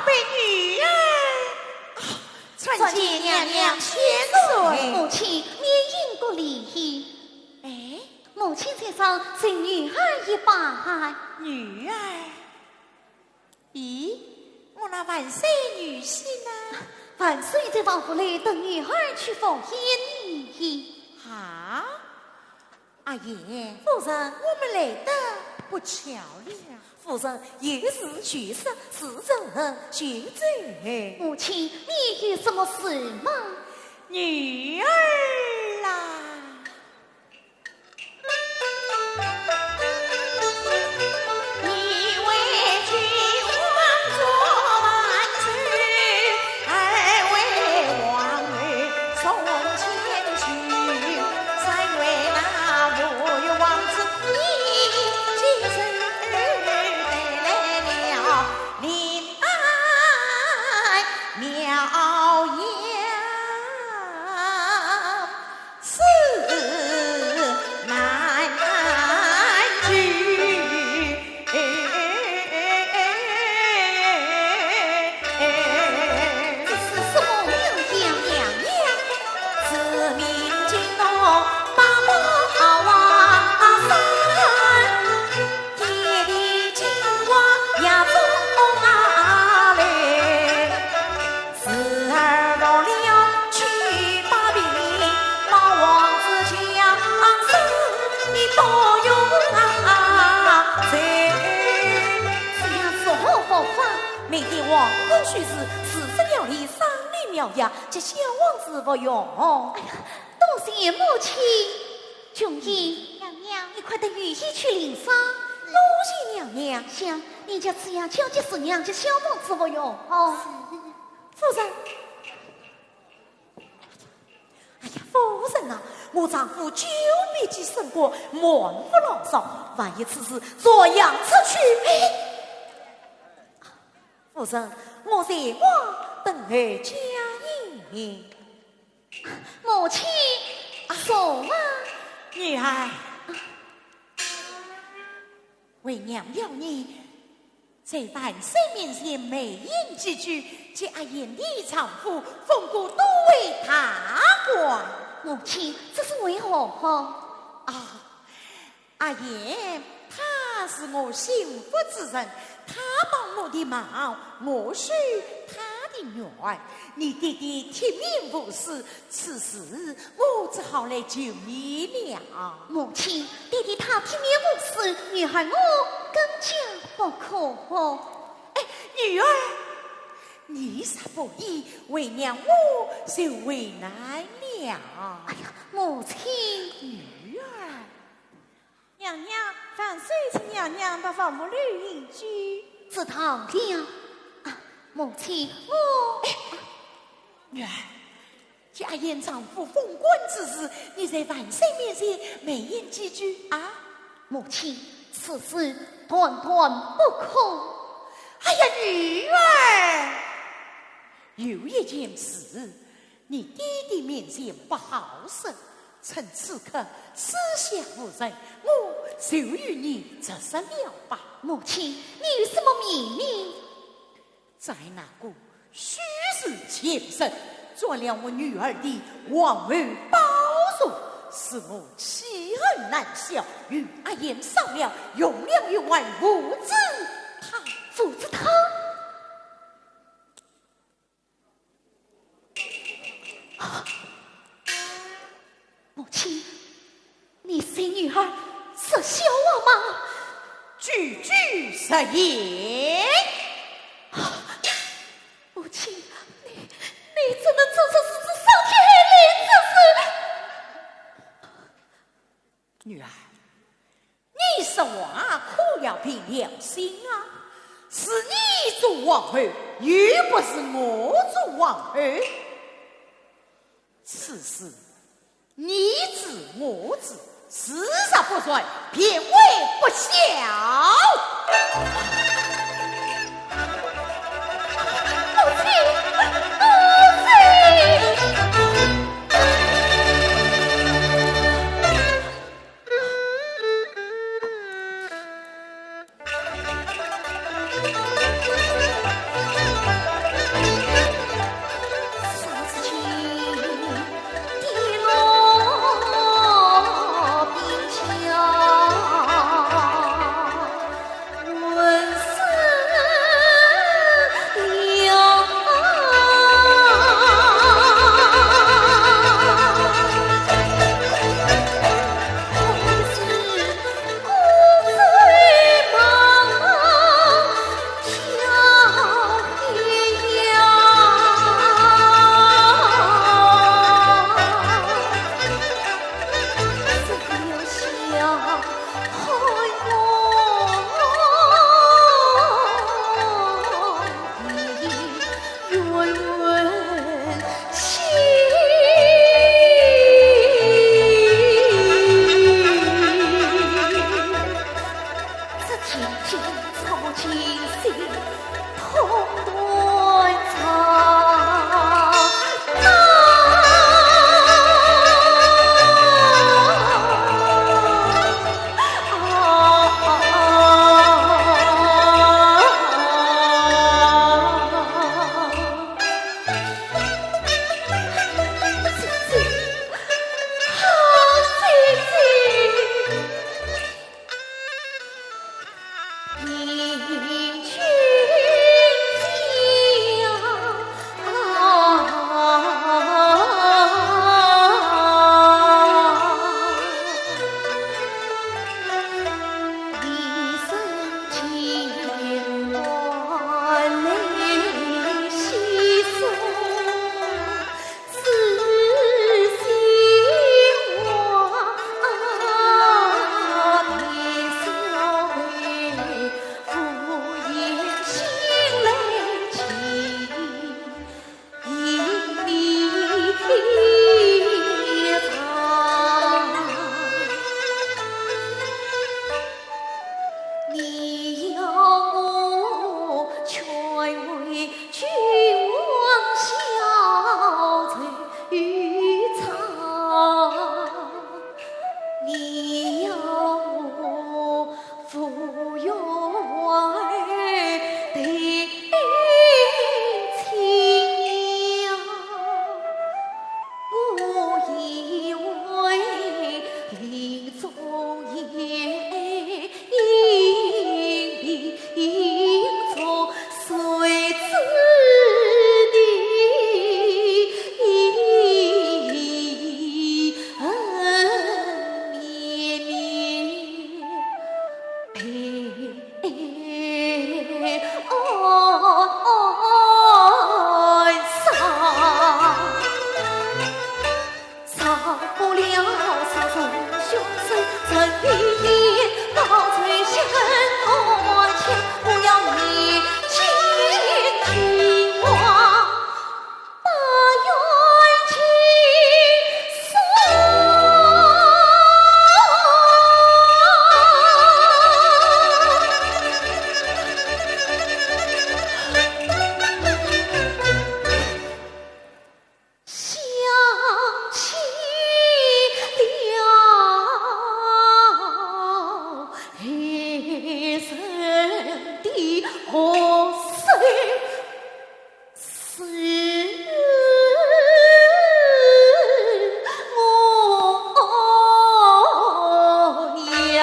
被女儿。啊，参见娘娘千岁。母亲，免因国礼。哎，母亲在上，请女儿一拜。女儿？咦，我那万岁女婿呢？万岁在王府里等女儿去赴宴呢。啊？ 阿言，夫人，我们来得不巧了。夫人，有事就说，事成就奏。母亲，你有什么事吗？女儿啊。明天皇宫选试，事成要礼，赏赐苗药，给小王子服用。哎呀，多谢母亲。琼英，娘娘，你快带御医去领赏。多谢娘娘。想，你叫紫阳叫姐娘给小王子服用。哦。夫人。 哎呀，夫人啊，我丈夫久别居深闺，满腹牢骚，万一此事传扬出去，哎，夫人，我在外等候佳音。母亲，坐啊。女儿。 为娘要你在万岁面前美言几句，给阿言的丈夫封个都尉大官。母亲，这是为何？啊，阿言他是我心腹之人，他帮我的忙，我受他的怨。你爹爹铁面无私， 此事我只好来求你了。母亲，爹爹他铁面无私，你害我更加不可。哎，女儿，你若不依，为娘我就为难了。哎呀，母亲。女儿。 娘娘，万岁请娘娘到房屋里饮酒。知道了。啊，母亲，我……哎，女儿，给阿言丈夫封官之事，你在万岁面前美言几句啊？母亲，此事断断不可。哎呀，女儿，有一件事， 你爹爹面前不好说，趁此刻四下无人，我就与你直说了吧。母亲，你有什么秘密？在那个虚实前身，做了我女儿的皇后宝座，使我气恨难消，与阿言商量，用了一碗附子汤。附子汤？ 母亲，你是女儿是笑话吗？句句实言。母亲，你，你怎能做出如此伤天害理之事？女儿， 你说话可要凭良心啊！是你做皇后，又不是我做皇后。此事你知我知，事实不传，便为不孝。母亲，母亲。青青草青青，痛断肠。你要我全为君王效忠于朝，你要我抚养儿对亲娘，我以为临终也 想起了爱人的河水，是我呀。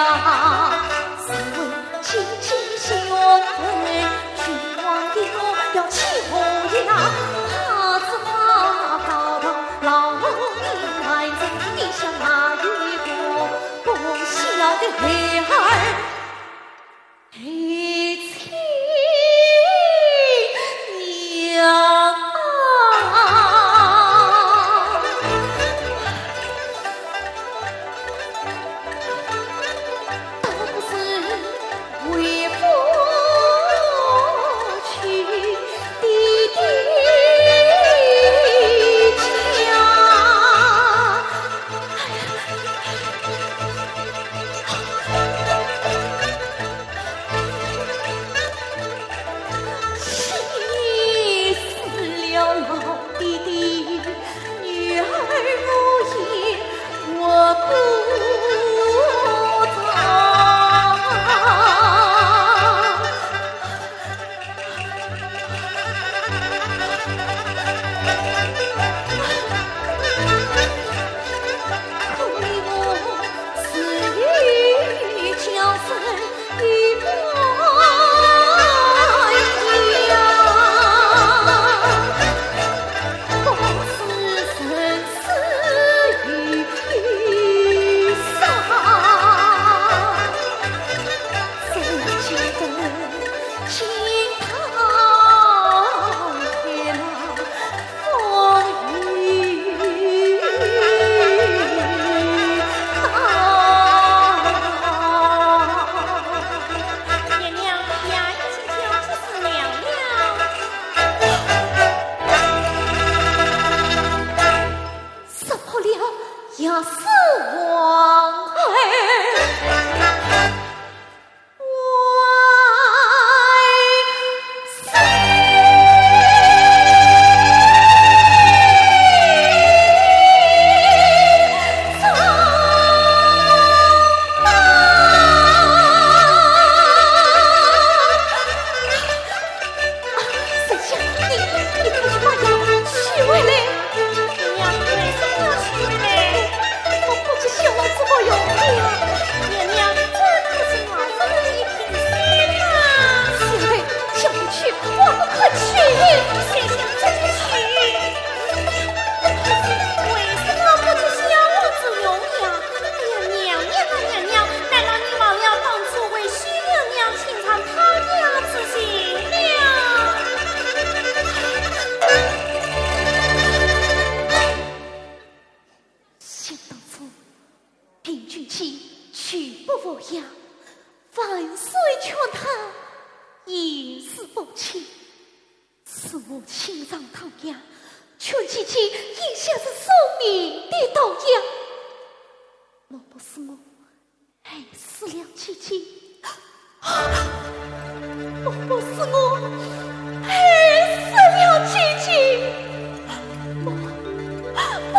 气死了老爹爹，女儿我也活不着。娘娘，呀，已经叫出师娘了。识破了，呀，是皇后。虽劝她也是不听。是我情长荡漾，劝姐姐也像是送命的荡漾。莫不是我害死了姐姐？莫不是我害死了姐姐？不，不，不！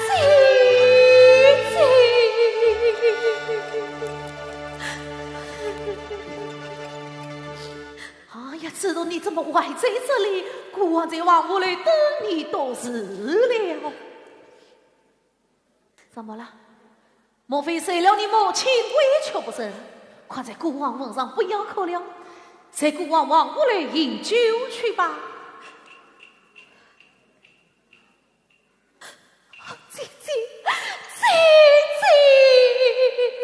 姐姐！哎呀，子龙，你怎么还在这里？孤王在王屋里等你多时了。 怎么了？莫非受了你母亲委屈不成？快在孤王坟上不要哭了，在孤王王屋里饮酒去吧。姐姐，姐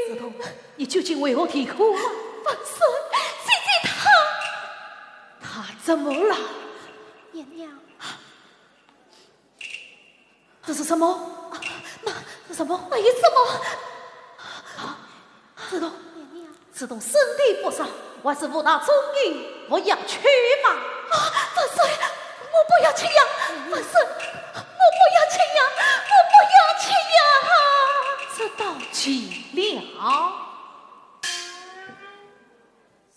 姐！子龙，你究竟为何啼哭啊？万岁，姐姐她……她怎么了？娘娘， 这是什么？啊，那……这什么？没什么。啊，子龙，娘娘。子龙身体不适，还是扶她中营，扶药去吧。啊，万岁，我不要吃药，万岁，我不要吃药，我不要吃药啊！这倒奇了。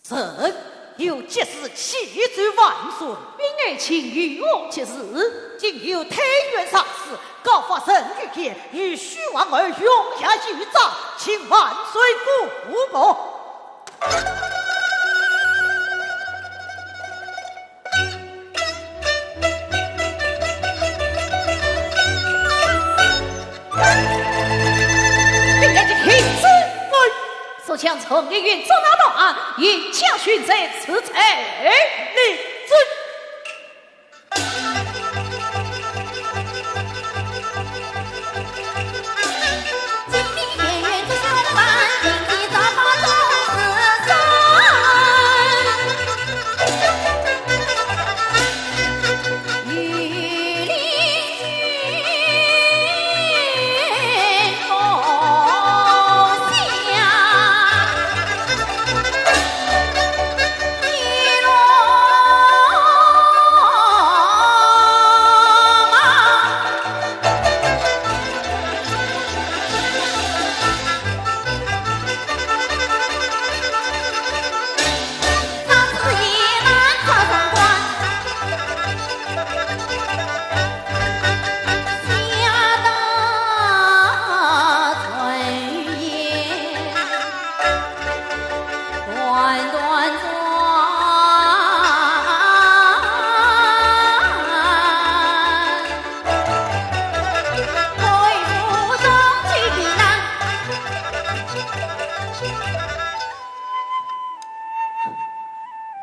臣有急事启奏万岁。禀爱卿，有何急事？今有太原上书，告发陈玉燕与许王二永夜遇斩，请万岁过目。禀爱卿，请旨。速将陈玉燕捉拿到案， 严加寻责，处罪。领旨。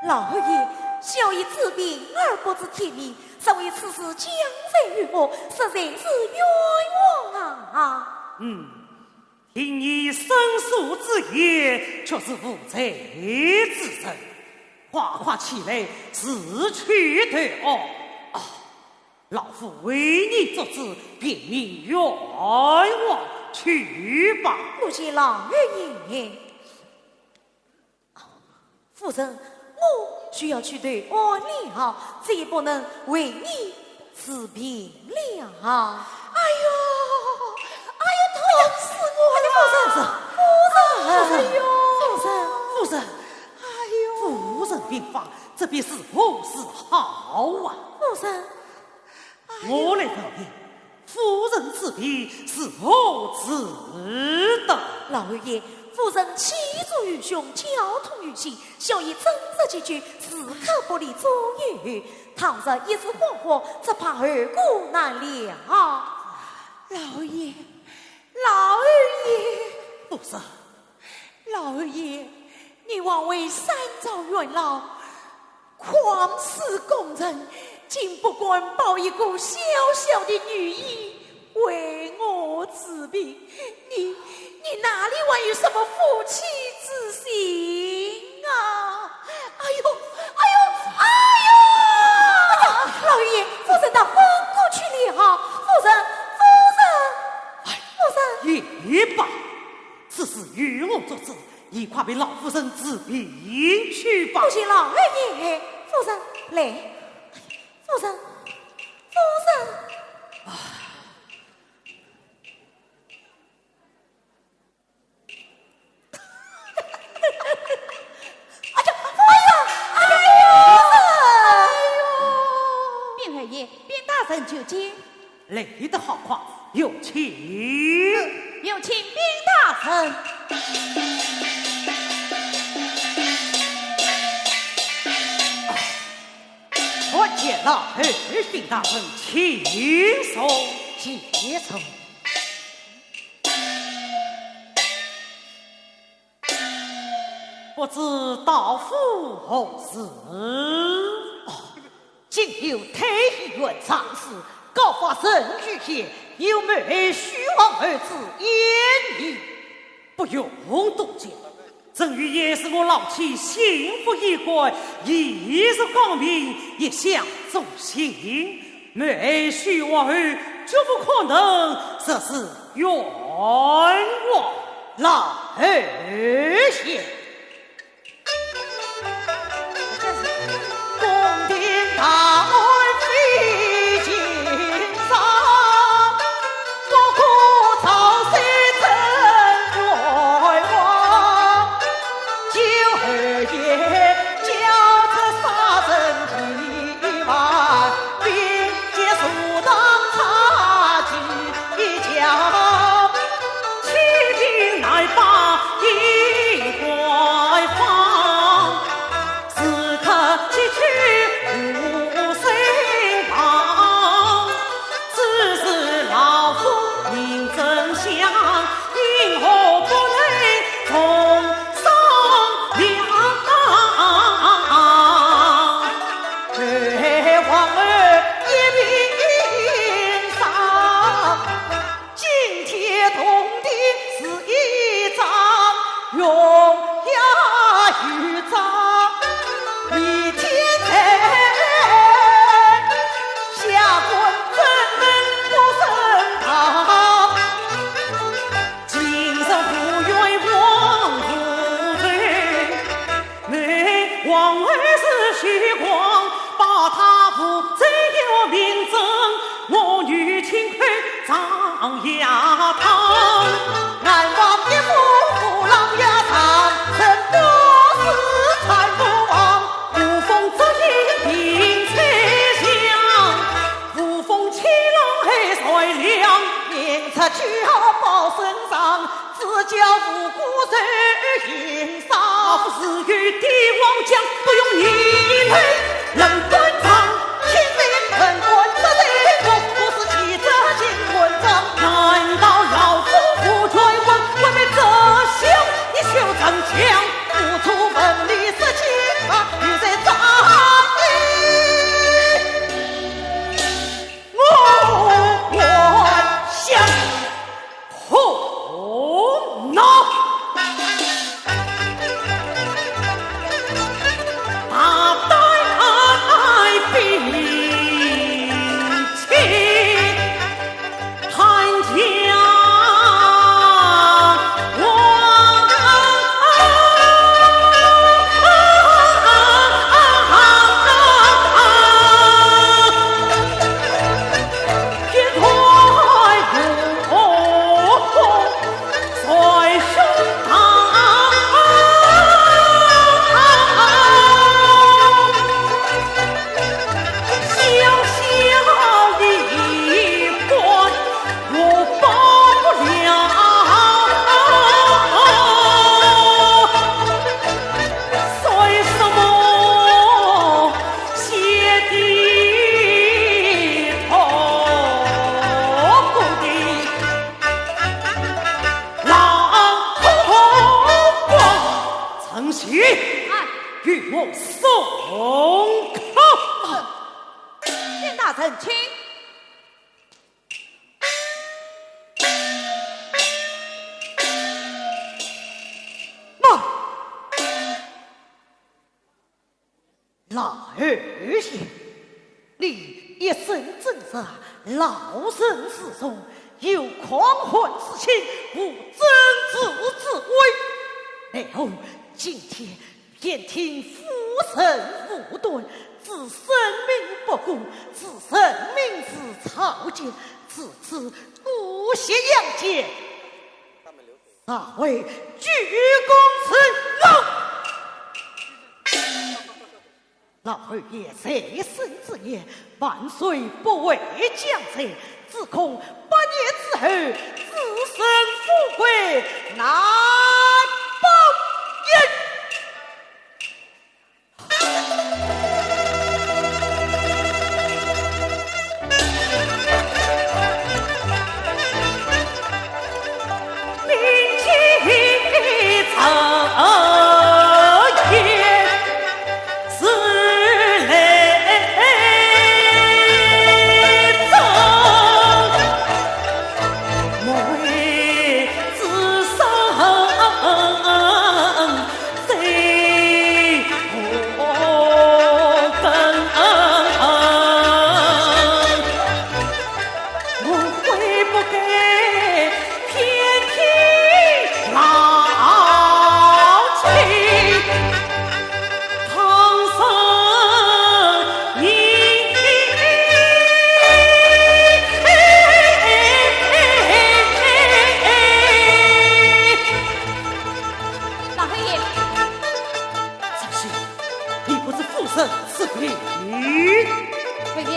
老爷，小爷治病而不知天命，若为此事将罪于我，实在是冤枉啊！嗯，听你申诉之言，却是无罪之人，快快起来，自去投案。啊，老夫为你作主，便免冤枉，去吧。多谢老爷。 夫人，我就要去投案了，再也不能为你治病了。哎呦，哎呦，痛死我了！夫人，夫人，哎呦，夫人，夫人，哎呦，夫人病发，这便如何是好啊？夫人， 我来问你，夫人治病如何治得？老爷，夫人气绝于胸，焦痛于心，小爷诊治几局，自可不离左右。倘若一时恍惚，只怕后果难料。老爷，老爷！夫人， 老爷，你枉为三朝元老，匡世功臣，竟不敢保一个小小的女医为我治病，你，你哪里还有什么夫妻之心啊？哎呦，哎呦，哎呦！哎呀，老爷，夫人她昏过去了，夫人，夫人，夫人。罢，此事由我做主，你快陪老夫人治病去吧。多谢老爷。夫人，来，夫人，夫人。啊。 哎呀，哎呀，哎呀，哎呀！禀二爷，禀大人求见。来得好快，有请。有请禀大人。参见老爷。禀大人请坐。请坐。 不知道府何事？哦，今有太医院上书，告发陈御前有谋许王后之嫌疑。不用多讲，陈御前是我老妻心腹一官，义直刚平，一向忠心。 谋害许王后，绝不可能，实是冤枉。老爷。与我松口。禀大人，请。慢！老二爷，你一身正直，老成持重，有狂汉之心，无政治之威。奈何今天偏听夫人无端，置生命不顾，置人民于草芥，置之姑息养奸，实为居功自辱。 老侯爷在生之年，万岁不为将在，只恐百年之后，子孙富贵难报也。 老侯爷，这些并不是夫人之命。侯爷，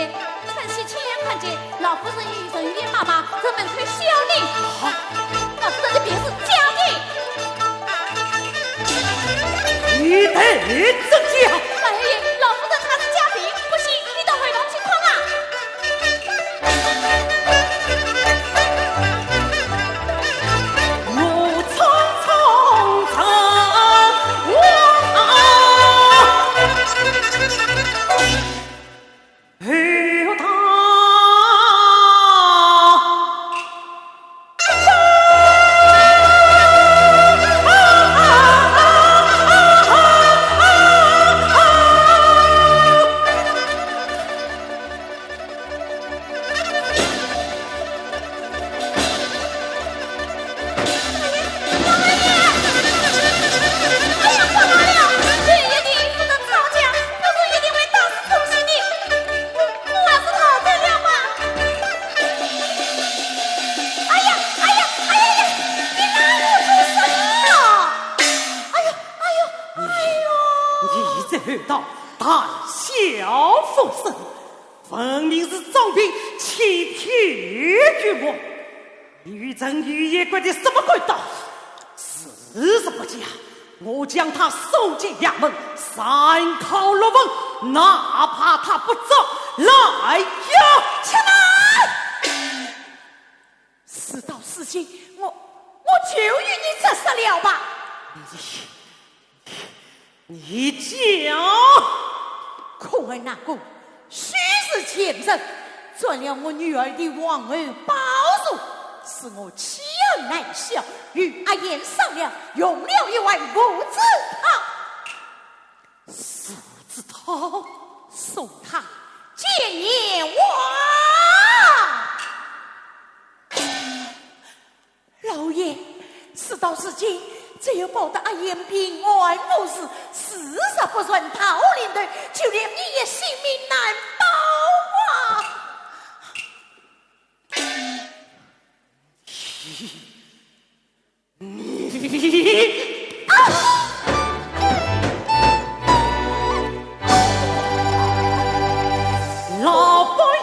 春喜亲眼看见老夫人与人鱼爷妈妈在门口笑呢。啊，老夫人的便是假的。你待怎讲？老侯爷，老夫人她是假病，不信你到后堂去看啊。 哎呀，不好了！与一定不能吵架，不然一定会打死东西的。我，我还是逃走了吧。哎呀，哎呀，哎呀呀！你拿我做什么？哎呦，哎呦，哎呦！你在后堂谈笑风生， 分明是装病欺骗于我。你与人鱼爷关的什么勾当？事实不假，我将他送进衙门，三拷六问，哪怕他不招来呀！且慢！事到如今，我，我就与你直说了吧。你， 你讲！空儿那个虚实前程，做了我女儿的皇后宝座，使我妻儿难孝，与阿燕商量，用了一碗无字汤。无字汤？送他见阎王。 老爷，事到如今，只有保得阿燕平安无事，事若不顺，到临头，就连你也性命难保啊！你，你，啊！ 老伯爷。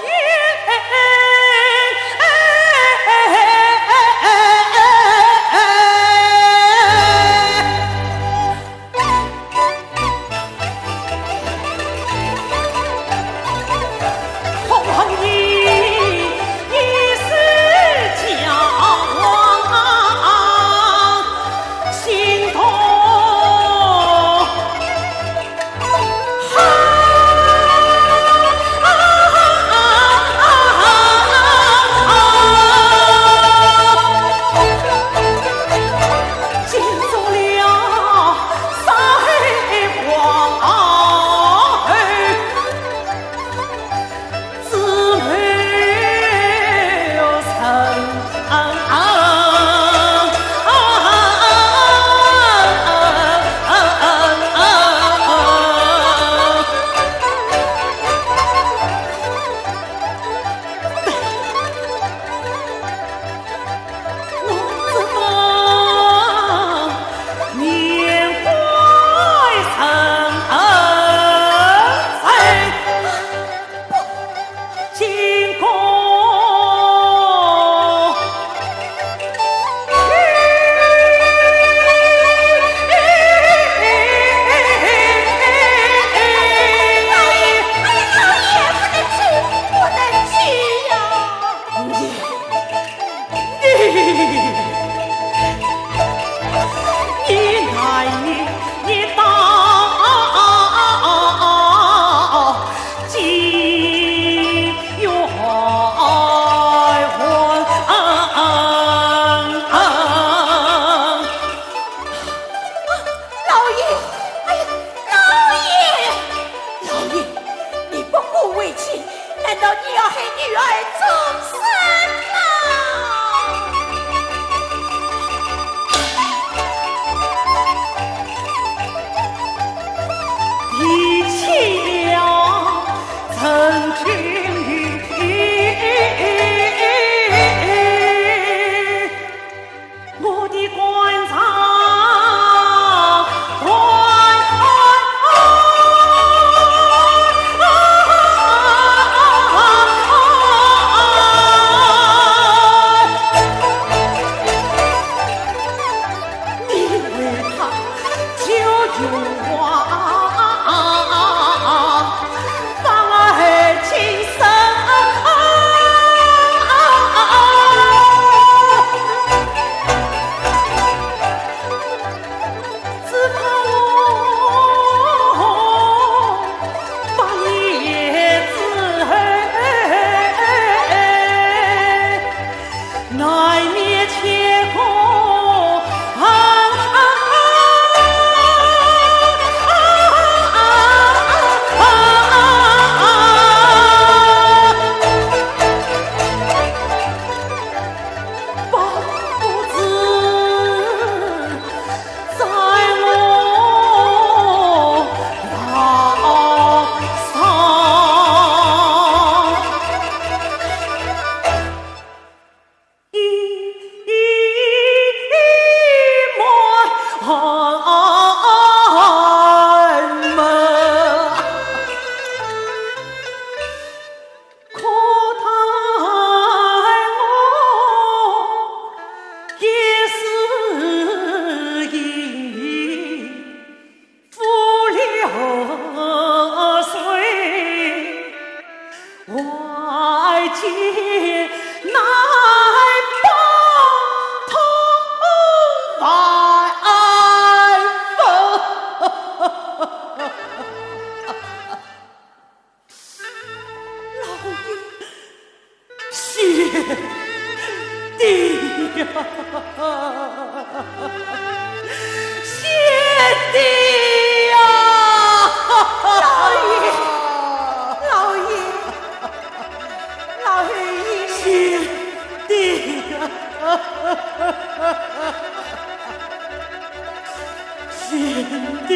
贤弟。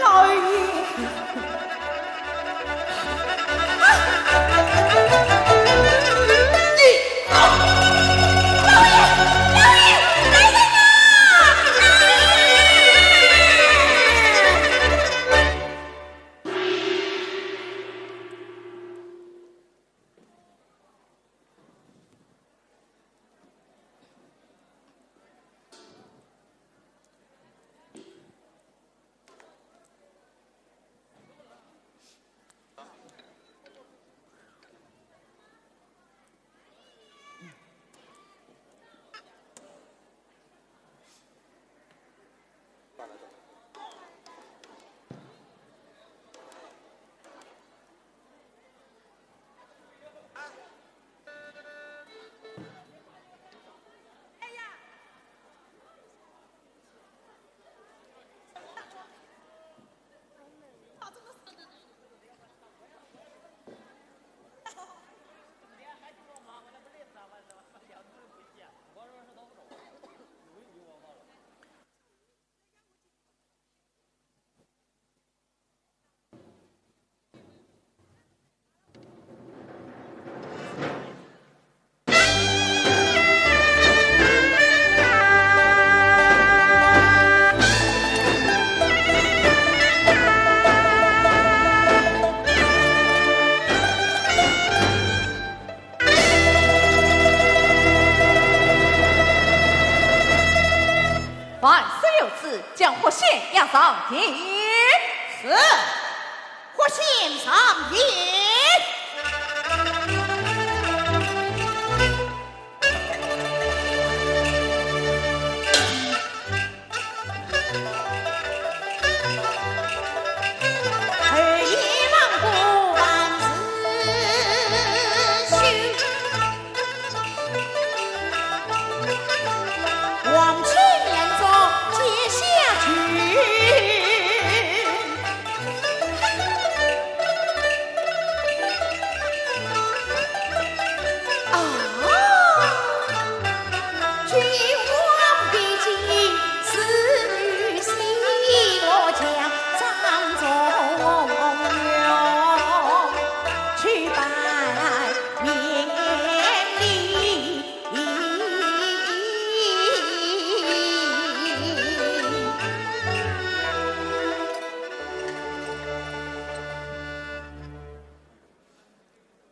老爷。你，老爷，老爷，来人啊！万岁有旨，将霍显押上殿。是，霍显上殿。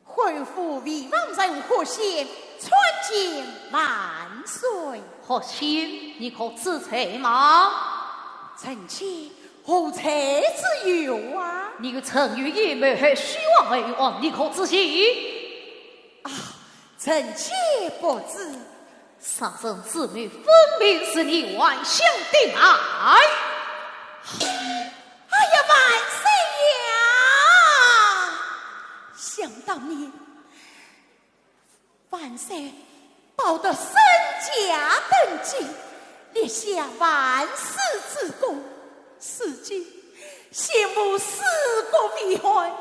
恢复魏王人霍显，参见万岁。霍显，你可知罪吗？臣妾何罪之有啊？你与陈馀结盟，害许王而亡，你可知情？啊，臣妾不知。杀人之女分明是你还乡的爱。哎呀，万岁呀！想当年，万岁保得孙家登基，立下万世之功，如今陷入四国危害，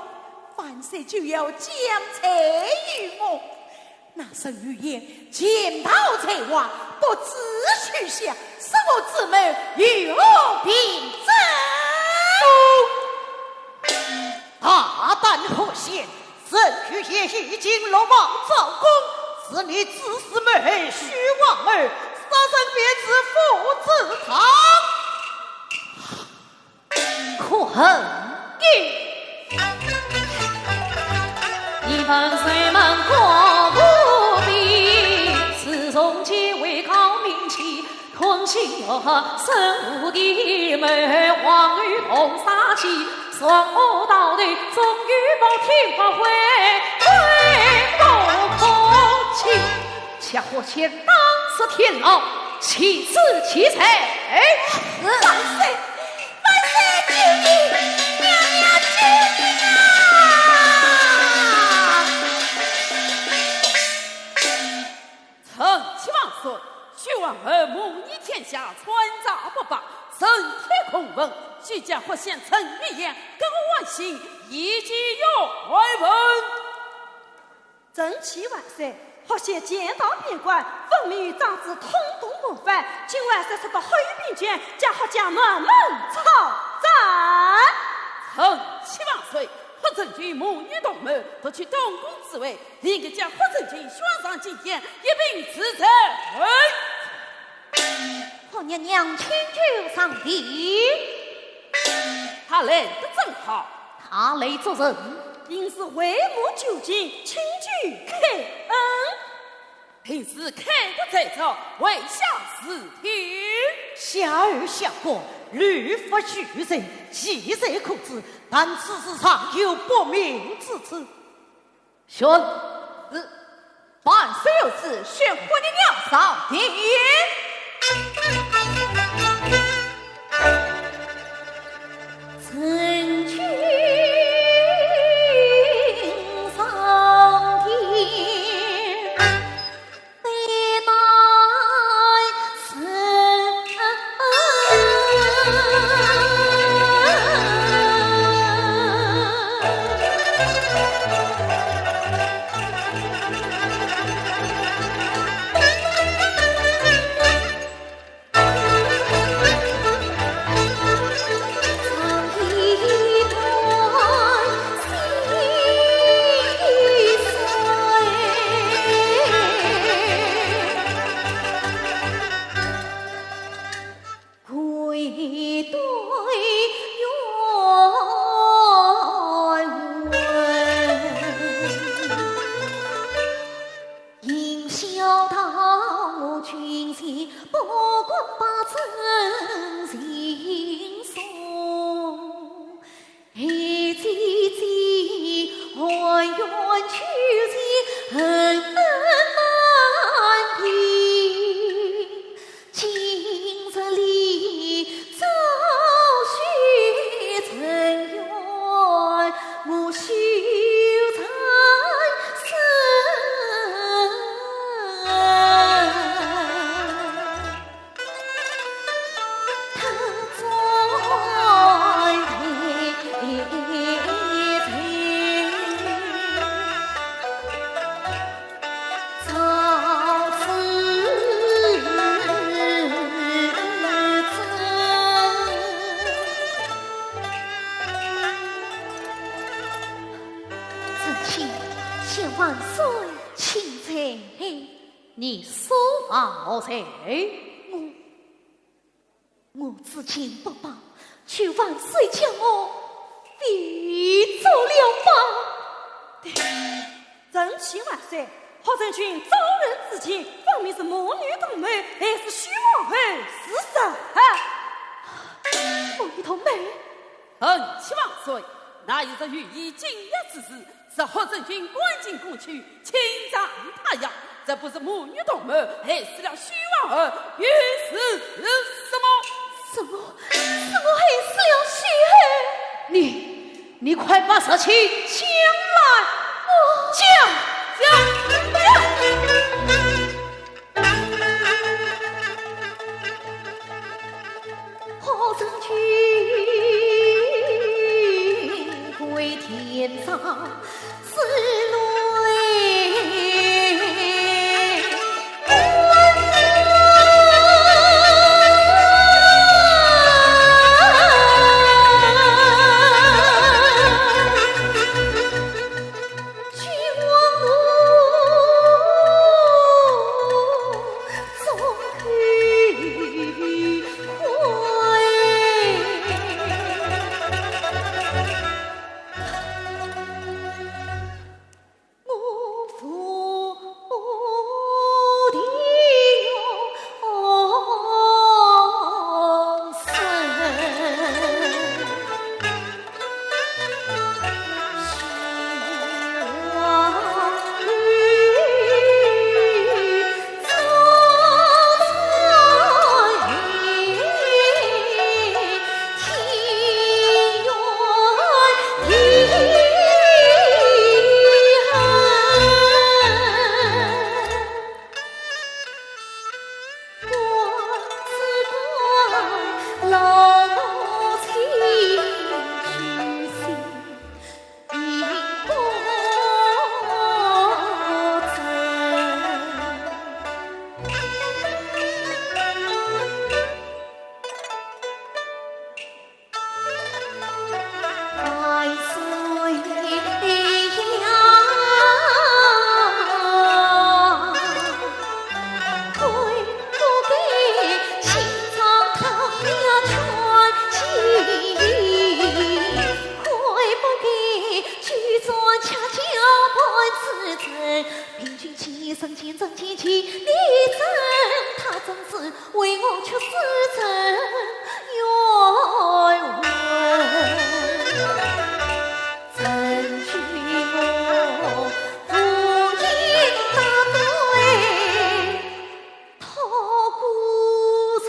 万岁就要将罪于我。 那沈御前潜逃在外，不知去向，说我之谋，有何凭证？大胆何显！沈御前已经落网招供，是你指使谋害许王儿，杀人便是父子堂。 可恨也！你们谁们国无比，自从结为高明期，吞心要害，生无地门，黄鱼同杀气，双恶道的终于报天发悔，悔不可期。 且霍显当时天牢，岂知其罪？是。万岁，万岁，救命！娘娘救命啊！臣启万岁，许王儿谋逆天下，专诈不法，人贴公文，许家霍显陈御前，各案情已经有回文。 臣启万岁，霍县钱塘边关，分明与张子通谋谋反，今晚再说到后边去，将霍家满门抄斩。臣启万岁，霍成群母女同谋，夺取东宫之位，理应将霍成群宣上金殿，一并处斩。 霍娘娘请求上殿。他来得正好。他来作甚？因是为母求情，请求开恩。平时开恩在朝，为下是听。下儿下官，律法序罪，记载可知，但此事尚有不明之处。 宣旨，万岁有旨，宣霍娘娘上殿。臣请上殿。臣请见万岁。请罪。你所犯何罪？我 我知情不报，求万岁将我废除了吧。臣启万岁，霍成群招认知情，分明是母女同谋，害死许皇后是实。母女同谋？臣启万岁，那一日御医进药之时， 是霍成群关进宫去，侵占他药，这不是母女同谋，害死了许皇后，又是什么？什么？什么害死了许后？你，你快把实情讲来！我讲，讲，讲！真情真情情，你真，他真是为我却是真冤枉。真情我无言答对，托孤城。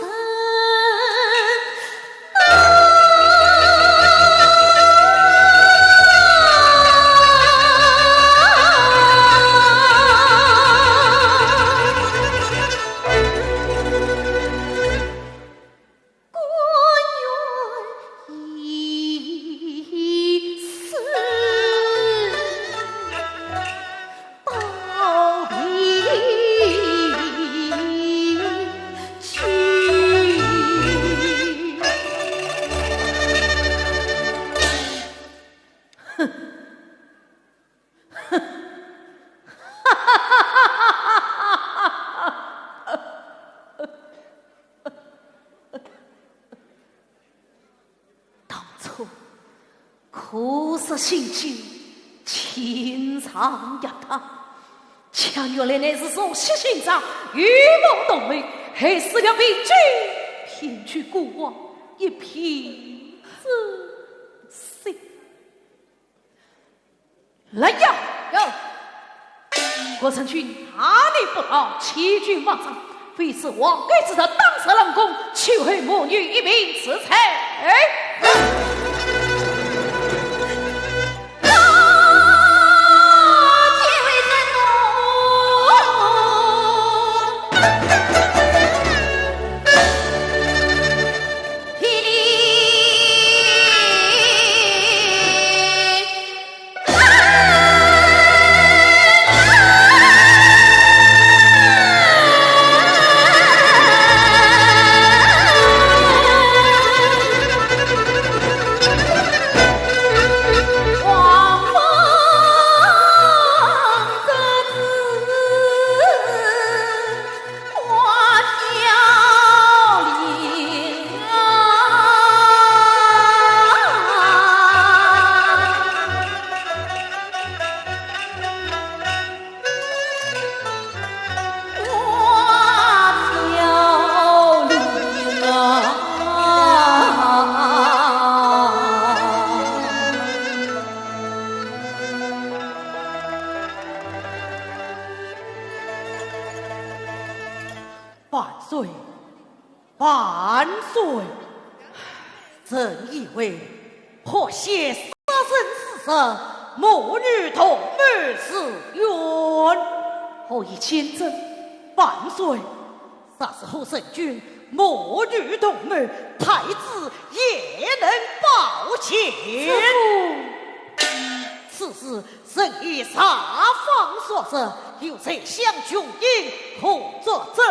当初苦守心机，情长压塌，却原来乃是熟悉心肠，与我同谋，害死了平君，骗取孤王一片真心。来呀！有。郭成军大逆不道，欺君罔上，非是王侯之道，当杀冷宫，去害母女一名之罪。万岁，万岁！朕以为 何先杀人弑子，母女同谋是冤。何以见证？万岁，若是何成君母女同谋，太子也能保全。此事，臣已查访所证，有宰相穷英可作证。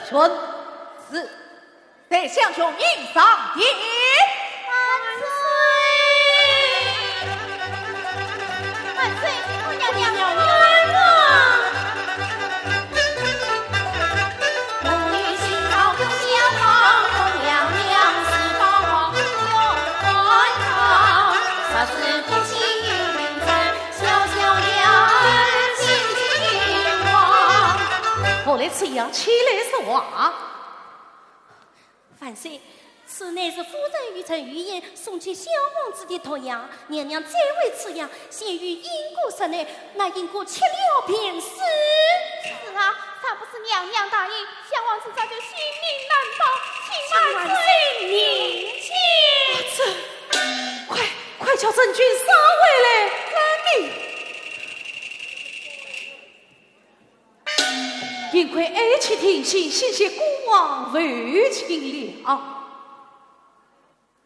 传旨。 宰相穷英上殿。万岁！万岁！我娘娘冤枉！何来此言？起来说话。 万岁，此乃是夫人与臣预言送给小王子的毒药，娘娘再喂此药，先于饮过室内，那饮过吃了便死。是啊，倘不是娘娘答应，小王子早就性命难保，请万岁明鉴。这，快，快叫真君上回来！遵命。 幸亏爱妻定心，险些孤王负荆了。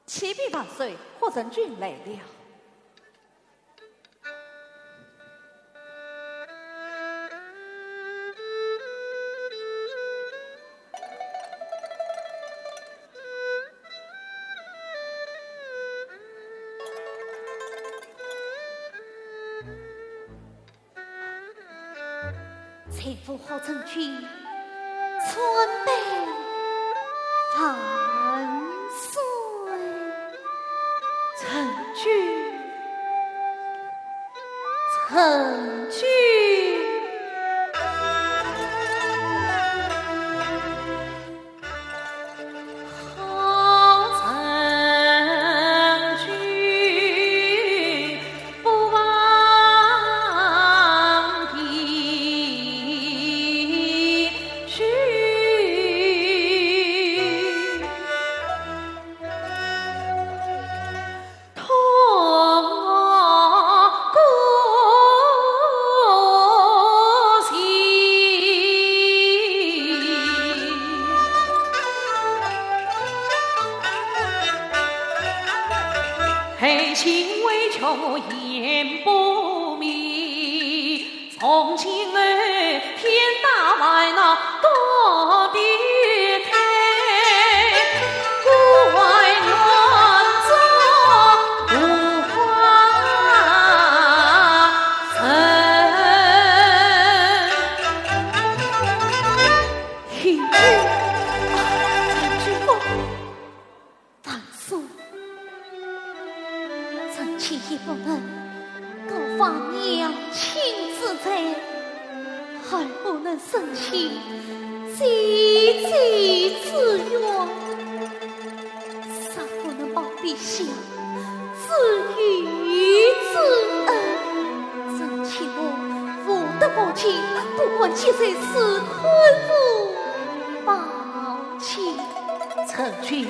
启禀万岁，霍成君来了。 臣服何成君，参拜万岁。成君，成君。大叔，臣妾也不能告发娘亲之罪，还不能伸伸姐姐之冤，尚不能报陛下知遇之恩。臣妾我无德无尽，不敢积罪，实在苦不报。 臣妾，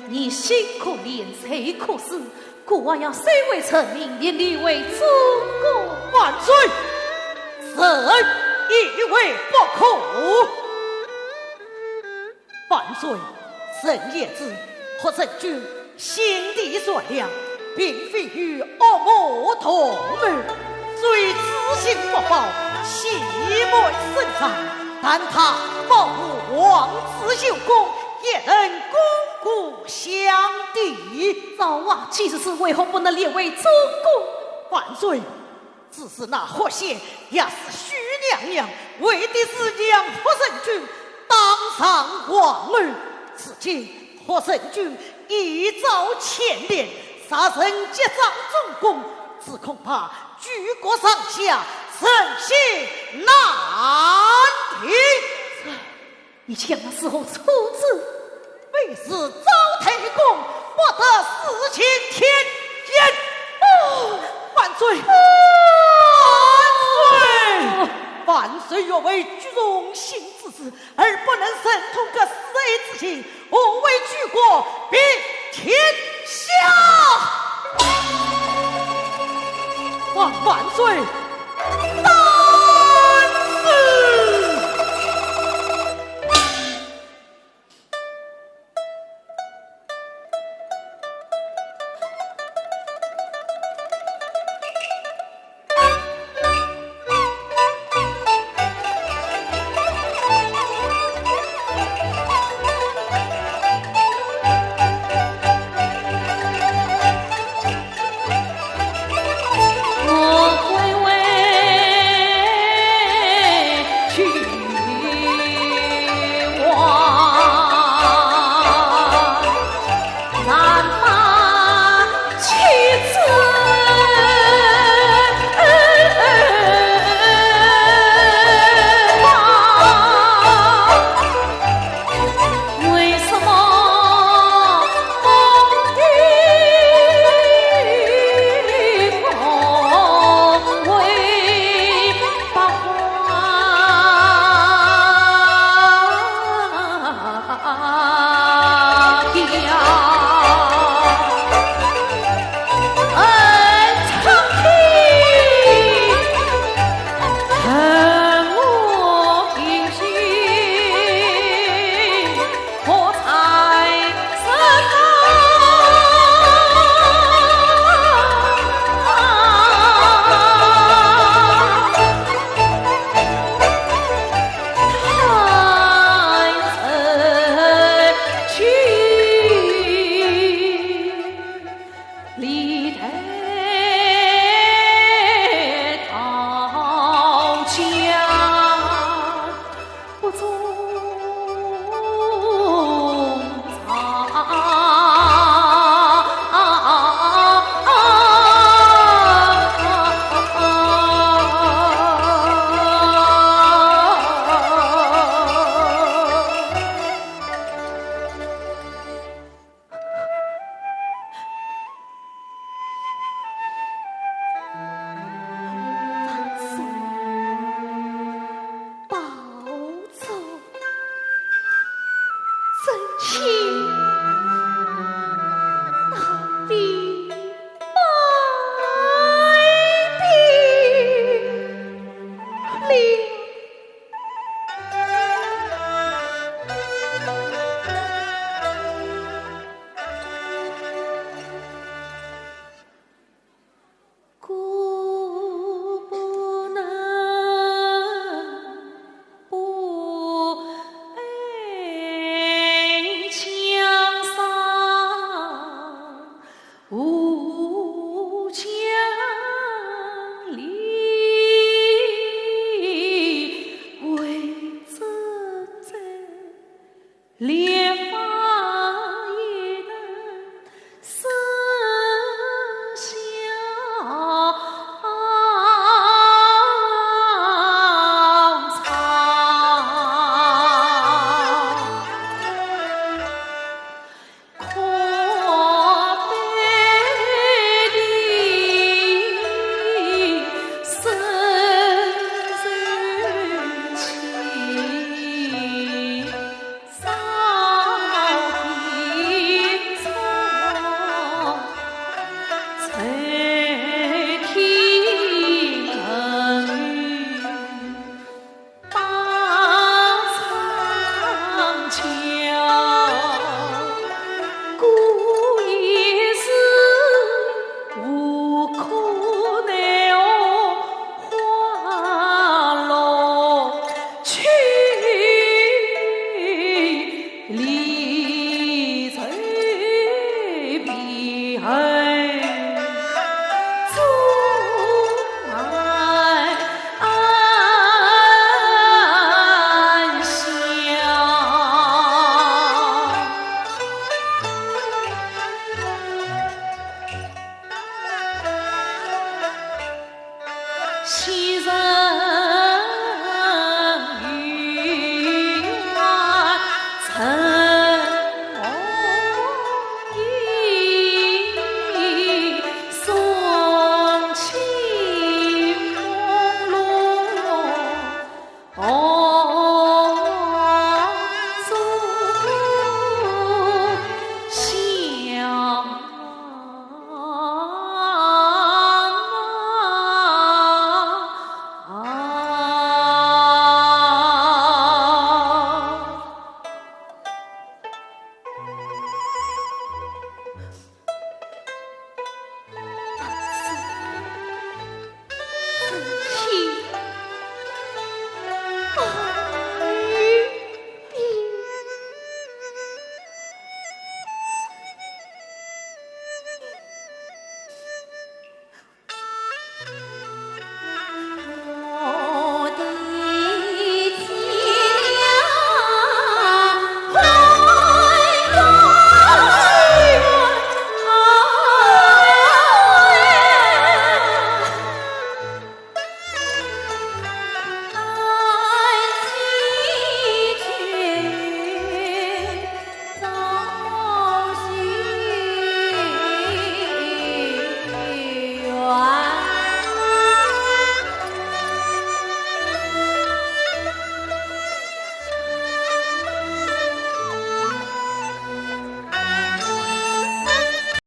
你心可怜，罪可恕，孤王要收回成命，立你为主公。万岁！臣意为不可。万岁，臣也知，霍成君心地善良，并非有恶魔图谋，虽知情不报，欺瞒圣上，但他保护王子有功，也能功过相抵。赵王既是，为何不能立为主公？万岁，只是那霍显也是许娘娘，为的是让霍成君当上皇儿。如今 霍成君一朝牵连，杀人劫赃中宫，只恐怕举国上下人心难定。你将他如何处置？非是赵太公，不得死刑天眼。哦，万岁！万岁！万岁！若为举众心之事， 而不能忍痛割舍之情，何为举国平天下？望万岁担当。